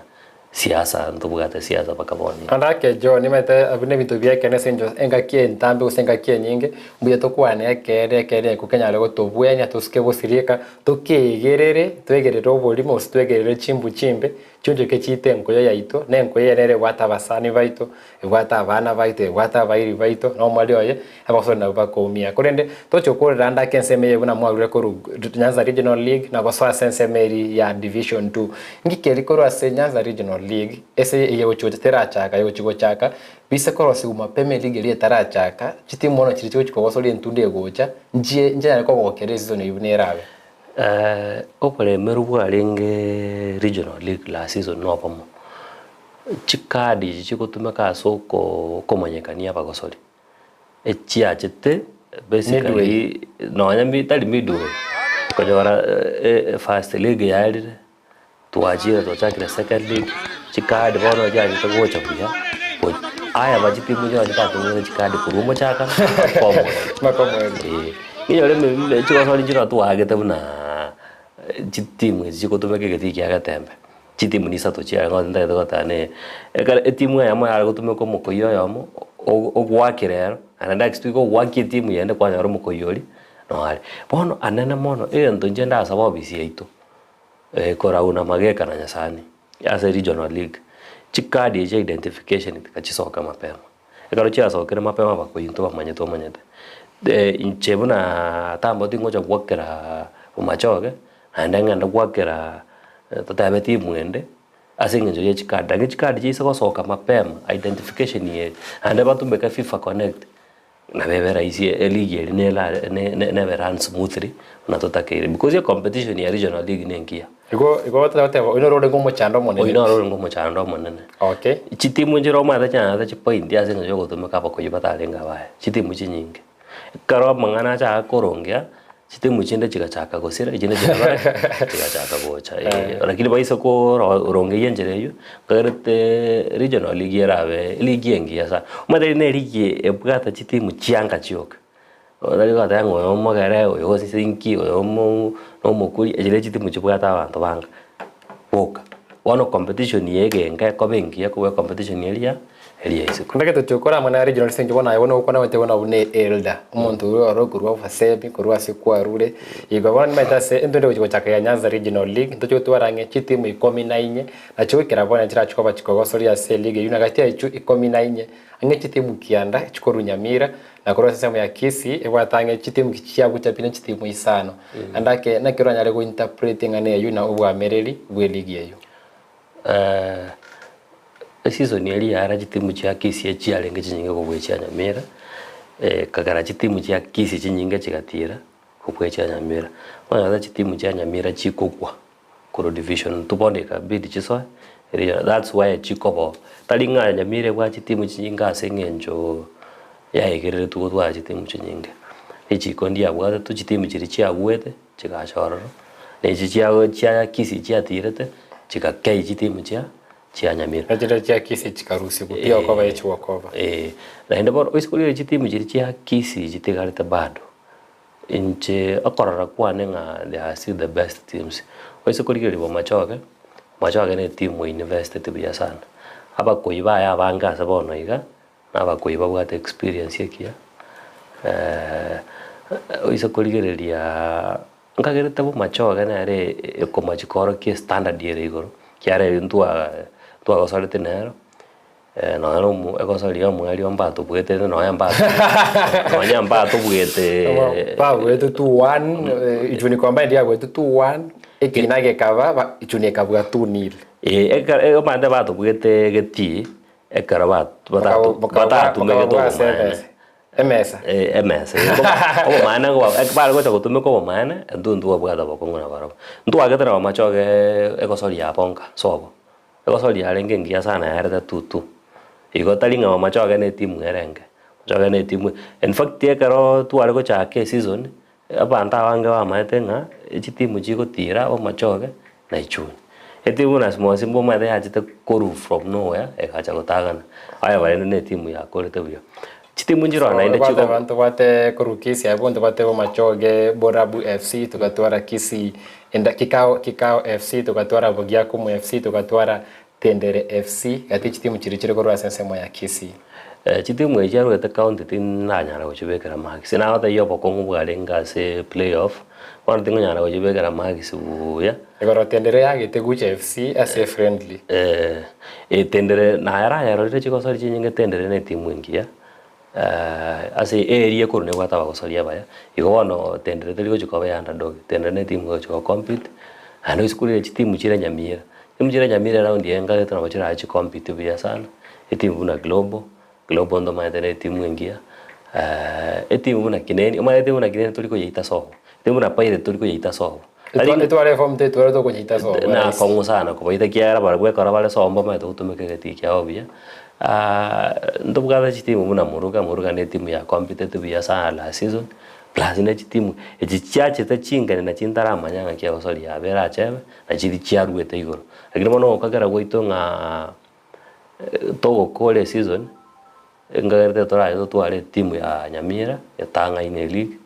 siasa ntobwate siasa mpaka bono iga. Naende ake John, nimanyete abwo nebinto bia ekeene ase eng'encho engaki entambe gose engaki enyinge, mbuya tokwane ekeene ekeene eke kenyare gotobwenia tosike gosirieka, tokeegerere, twegerere oborimo gose twegerere chimbu chimbe, Chionchoke chiite enkoyo yaito, na enkoyo eye nere ebwate abasani baito, ebwate abana baito, ebwate abairi baito, na omwali oye, abasore nabwo bakoumia. Korende toche gokorera ande ake ensemo eye buna mwarure korwa Nyanza Regional League na gosoa ase ensemo eria ya Division Two. Ngike eri korwa ase Nyanza Regional League, ase eye gochi gocha terachaka, egochi gochaka, bise korosigwa mapema eligi eria etarachaka, chitimu bono chiria chigochi kogosoria entunda egocha, nchie nchinyare kogokera eseason eyio buna erabe. Oboremeru bwarenge regional league last season nobomo, chikadi echi chigotumeka ase oko okomanyekania abagosori, echiachete basically nonya mi tari midway, okonyora first league yaerire, twachire twachakire second league, chikadi bono chiachete gocha buya, aya ba chitimu chionsi chitatung'ete chikadi korwa omochakano mpaka omoerio. Eh, inyore ime chigosori nchire twagete buna chitimu echi chigotumeka egetii kia getembe, chitimu ni isato chiare bono ntagete goteba na ekero etimu eyemo yare gotumeka omokoyia oyomo, ogoakera ero, naende next week ogoakia etimu yende kwanyora omokoyia oria noare. Bono anene mono, egento inche ndasaba ofisi yaito. Korauna mageka na Nyasani ase regional league, chikadi echi chia identification tigachisoka mapema. Ekero chiasokire mapema abakointo bamanyete omanyete. Inche buna tambo tingocha gwakera bomachoge, naende ng'ende gwakera totebe timu ende, ase eng'encho ye chikadi. Lakini chikadi chiaise gosoka mapema, identification eye, naende batumeke fifa connect. Nabo ebe rahisi eligi eria nera ne- ne- nebe run smoothly buna totakeire because ecompetition ya regional league na engiya. Igo igo ototeba oyio noro orenge omochando omonene. Oyio noro orenge omochando omonene. Okay. Chitimu nchire omanyete chianyarete chipointi ase eng'encho ya ogotumeka abakoyia batarenge abaye, chitimu chinyinge. Ekero amang'ana achaka korongea, Chitimu chinde chigachaka gosira, echinde chigakora ki? Chigachaka gocha eh. Lakini baise koro korongeyia enchera eywo, nkagerete regional league erabe eligi engiya sana. Omanyete eri na eligi ebwate chitimu chianga chioka, otari goteba ng'a oyo omogere, oyo gose inki, oyo omo na omokuri, echi ne chitimu chibwate abanto banga boka. Bono competition ya egenka ekoba engiya kobua ecompetition eria. Eria isiko. Ndagete tochia amo nare regional ase bono aye bono ogokwana gocha bono buna elder, omonto oria ore korwa obosemi korwa ase kwarure, igo bono nimanyete ase intwe gochia gochaka ya Nyanza Regional League ntoche gotwara ang'e chitimu ikomi na inye, nachio goikera bono chirache koba chikogosoria ase eleague eywo na gati ya echio ikomi na inye, ang'e chitimu kianda chikorwa Nyamira, na korwa ase ensemo ya Kisii ebwate ang'e chitimu chiabucha pi ne chitimu isano. Naende ake naki oranyare go interpret eng'ana eywo na obwamereri bwa eleague eywo. Eseason eria yare chitimu chia Kisii echiarenge chinyinge kobua echia Nyamira, ekagera chitimu chia Kisii chinyinge chigatira kobua echia Nyamira. Bono ase chitimu chia Nyamira chikogwa korwa division two bono ekabidi chisoe erio that's why chikoba oo. Tari ng'a Nyamira ebwate chitimu chinyinge ase eng'encho yaegereretwe gotwara chitimu chinyinge. Richiko ndiabwatetwe chitimu chiria chiaguete. Chigacha ororo, na echi chia chia Kisii chiatirete, chigakei chitimu chia chia Nyamira. Na chiria chia Kisii chikarusigwa pi okoba echigokoba. Eh, naende bono oise korigereria chitimu chiria chia Kisii chitigarete bado, inche okorora kwane ng'a they are still the best teams. Oise korigereria Bomachoge, Bomachoge na etimu einvesteti buya sana, abakoyi baye abange ase bono iga, Na abakuyi babwate experience ekiya, oise korigereria nkagerete bomachoge nere ekomachi koorokia estandard ere igoro, ekiagera ntwa ntwagosoreti nero. Nonya na omo egosori ya omweri mbatobwete nonya mbato nonya mbatobwete Babwete 2-1, Ichuni Combined yabwete 2-1, ekina gekaba ba- Ichuni ekabua 2-0. Eh, ekero omanyete batobwete egetii, ekero bat- batatu batatumegete Bakabua ase obomaene. emesa. Emesa. Eh, emesa obomaene ngoba ekero bare gocha gotumeka obomaene, intwe ntwabwate obokong'u nabarobwo. Ntwagete nabo amachoge egosori ya bonka sobo. Egosori yarenge engiya sana yarete tutu, igo tari ng'a Bomachoge ne etimu ere enke, Bomachoge ne etimu in fact ekero tware gochaka eseason, abanto abange bamaete ng'a chitimu chigotira Bomachoge na Ichuni. Etimu buna Small Simba omanyete yachete korwa from nowhere egacha gotagana, aye barende na etimu yakorete buya. Chitimu nchiroo naende Obwate chigo abanto bwate korwa Kisii abwo ntobwate Bomachoge, Borabu FC, togatwara Kisii enda Kikao Kikao FC, togatwara Bogiakumu FC, togatwara Tendere FC, gati chitimu chiria chire korwa ase ensemo ya Kisii. Chitimu echi chiarwete county tindanyara gochibekera marks, nagotebia obokong'u bwarenge ase playoff, bono tingonyara gochibekera marks buya. Igoro Tendere yagete Gucha FC ase friendly. Tendere naye rayarorire chigosori chinyinge Tendere ne etimu engiya, ase eria ekorwa nebwate abagosori abaya, igo bono Tendere teri gochia koba ya underdog, Tendere ne etimu egochia go compete, naende ase korire chitimu chire Nyamira, chitimu chire Nyamira eround eye nkarete nabo chirache chi compete buya sana, etimu buna Global, Global ntomanyete ne etimu engiya, etimu buna Kineni, omanyete etimu buna Kineni tori koyeita sobo, etimu buna Pirate tori koyeita sobo. Etwa- Etware efomu tetware tokonyeita sobo Na rahisi. akong'u sana kobaita ekiagera barabwo ekero bare sobo mbamaete gotumeka egetii kiabo buya. Ntobwate chitimu buna Muruga, Muruga na etimu ya competete buya sana last season, plus ne chitimu echi chiachete chingeni nachi ntaramanya ng'aki egosori yabo erachebe, na chiria chiaruete igoro. Lakini bono ogokagera gwaito ng'aa togokora eseason, Nkagerete torache totware etimu ya Nyamira etang'aine eleague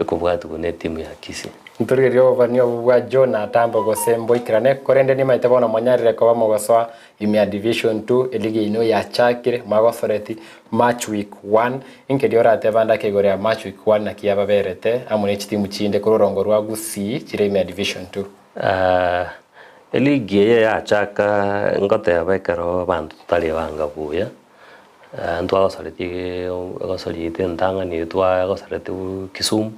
ekobwatigwa ne etimu ya Kisii. Ntorigererie obobani obo bwa John Atambo gose mboikerane, korende nimaete bono monyarire koba mogosoa ime ya Division 2 eligi yaino yachakire mwagosoreti March week 1. Inkeria oratebe ande ake igoro ya March week 1 naki yababerete amo ne chitimu chinde korwa orongo rwa Gusii chire ime ya Division 2. Eligi eye yachaka ngoteba ekero abanto totari banga buya. Ntwagosaretie egosori yaito entang'ani eye twagosaretie Kisumu,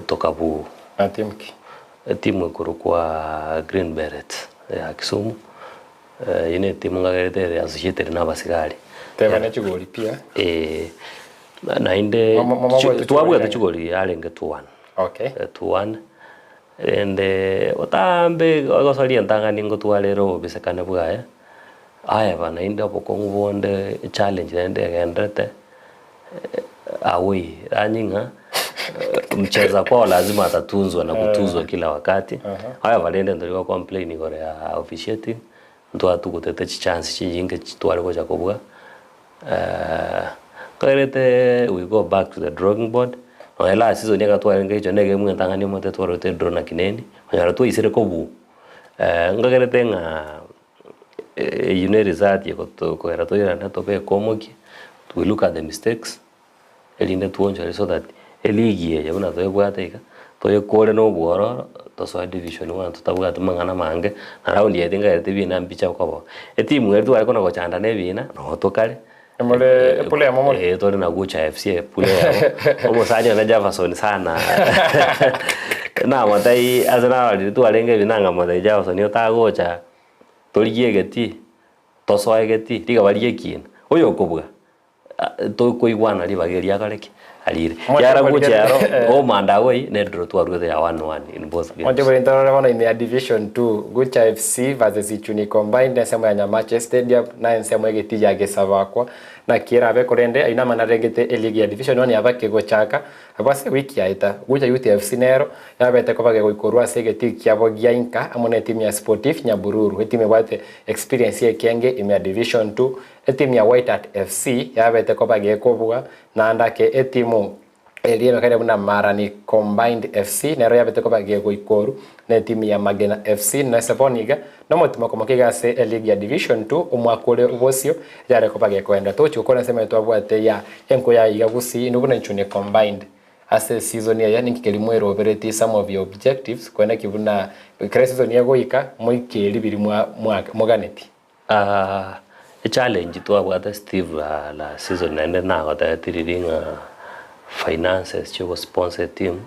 tokabuu. Na timu ki? Etimu ekorokwa Green Berets ya Kisumu, eyio na etimu ngagerete ere associated na abasigari. Teba ne chigori pia. Eh, naende Mo- mo- mobwate twabwate chigori chigori yarenge 2-1. Okay. 2-1, rende botambe egosori entang'ani ngotwara ere obobisekane bwaye. Aye bana naende obokong'u bonde echallenge naende egenderete away yaani ng'a mcheza kwao lazima atatunzwa na kutunzwa kila wakati. Aye barende ntori go complain igoro ya officiating, ntwatugutete chichance chinyinge tware gocha kobua nkagerete we go back to the drawing board, nonye last season ekero twarenge echo na egame entang'ani omanyete twarorete edraw na Kineni, onyora twaisire kobua nkagerete ng'a. Eyio ne result egotokogera toirane tobeke omokia, we look at the mistakes, erinde twonchore so that eligi eye buna toebwate iga, toyekore na obwororo, tosoe division one totabwati mang'ana mange, na round eye tingaereti ebina mbicha koba. Etimu eria tware kona gochanda na ebina, noo tokare, More epula yamo more? Eh, tore na Gucha FC epula yamo. Omosani one Jefferson sana. Namotebia ase narorire twarenge ebina nkamotebia Jefferson otagocha torigie egetii, tosoe egetii, rigaba ria ekina, oyokobua tokoigwana ribaga erio akore ki? Arire. Kiara Gucha ero, omanda away, ne draw twaruete ya 1-1 in both games. Omochie bore torore bono ime ya Division 2, Gucha FC versus Ichuni Combined ensemo ya Nyamache Stadium na ensemo egetii ya Gesabakwa. Naki erabe korende ayio namang'ana arengete eligi ya Division 1 yabake gochaka abwo ase ewiki yaeta. Gucha Youth FC nero yabete koba gegoikorwa ase egetii kiabo gia inka amo na etimu ya Sportif Nyabururu etimu ebwate experience ekenge ime ya Division 2. Etimu ya White Hart FC yabete koba gekobua naende ake etimu Eria emekaine buna Marani Combined FC nero yabete koba gegoikoru na etimu ya Magena FC na ase bono iga nomotimo komoka iga ase eligi ya Division 2 omwaka ore bosio yare koba gekoenda. Togochi gokora ensemo eye twabwate ya enko ya iga Gusii inwe buna Ichuni Combined ase eseason eye ninki keria mweroberetie some of your objectives korende ki buna ekero eseason egoika moike ribiria mwa moganeti. Echallenge twabwate Steve last season naende nagotebetie riria ng'a finances chia ogosponsor etimu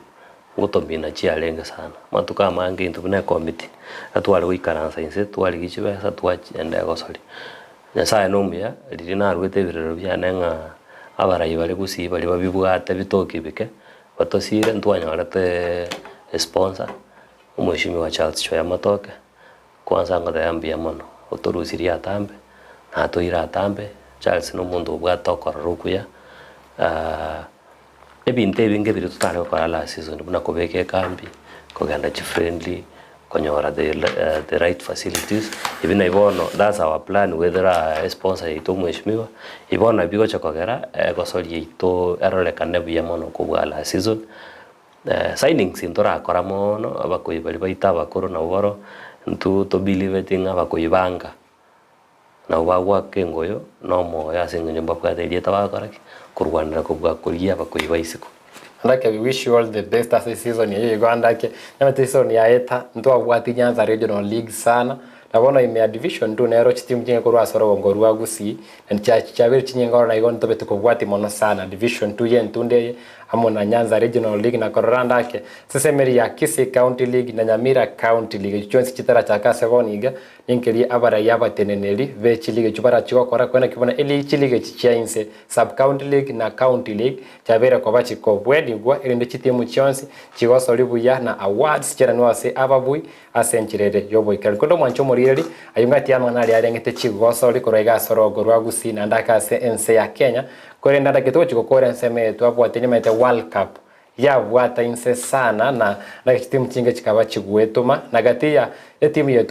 ngotomina chiarenge sana. Amatuko amange intwe buna ecommittee, tware goikaransa inse twarigia chibesa twachenda egosoria. Nyasaye na omuya, riria naruete ebirero biane ng'a abarai baria gusii baria babibwate bitoki bike, batosire ntwanyorete esponsor, omweshimiwa Charles Choya Matoke, kwanza ngoteba mbuya mono, otorusirie atambe, natoire atambe, Charles na omonto obwate okorora okuya, ebinto ebinge biria totare gokora last season buna kobeka ekambi, kogenda chifriendly, konyora the the right facilities, ebi nabi bono that's our plan wether esponsor yaito omweshimiwa, ebi bono nabio bigocha kogera egosori yaito erorekane buya mono kobua last season. Signings ntorakora mono, abakoyi baria baito abakoro nabo baro, intwe tobilieveti ng'a abakoibanga. Nabo bagoaka engoyo na omoyo ase eng'encho mbabwate erieta bagokora ki? Korwanera kobua koria abakoiba isiko. Andake we wish you all the best ase season eye igo andake namanyete season yaeta ntwabwati Nyanza Regional League sana na bono ime ya division two nero chitimu chinge korwa ase orogongo rwa Gusii na chiabeire chinyinge ororo igo ntobe tokobwati mono sana division two yentunde eye amo na Nyanza Regional League na korora andake ase emeri ya Kisii County League na Nyamira County League echio chionsi chitarachaka ase bono iga Ninkerie abarai abateneneri be chiligi echio barachie gokora kwena ki buna eligi chiligi echi chia inse, Sub County League na County League, chiabeire koba chikobwenigwa erinde chitimu chionsi chigosori buya na awards chiaranwe ase ababui ase enchera ere y'oboikeranu. Korende omwancho omorigereria, ayio ngati y'amang'ana aria arengete chigosori korwa iga ase orogo rwa Gusii naende ake ase ense ya Kenya, korende andake togochia gokora ensemo eye twabwate nyamaete World Cup yabwata inse sana na chitimu chinge chikaba chigwetoma na gati ya etimu yetu.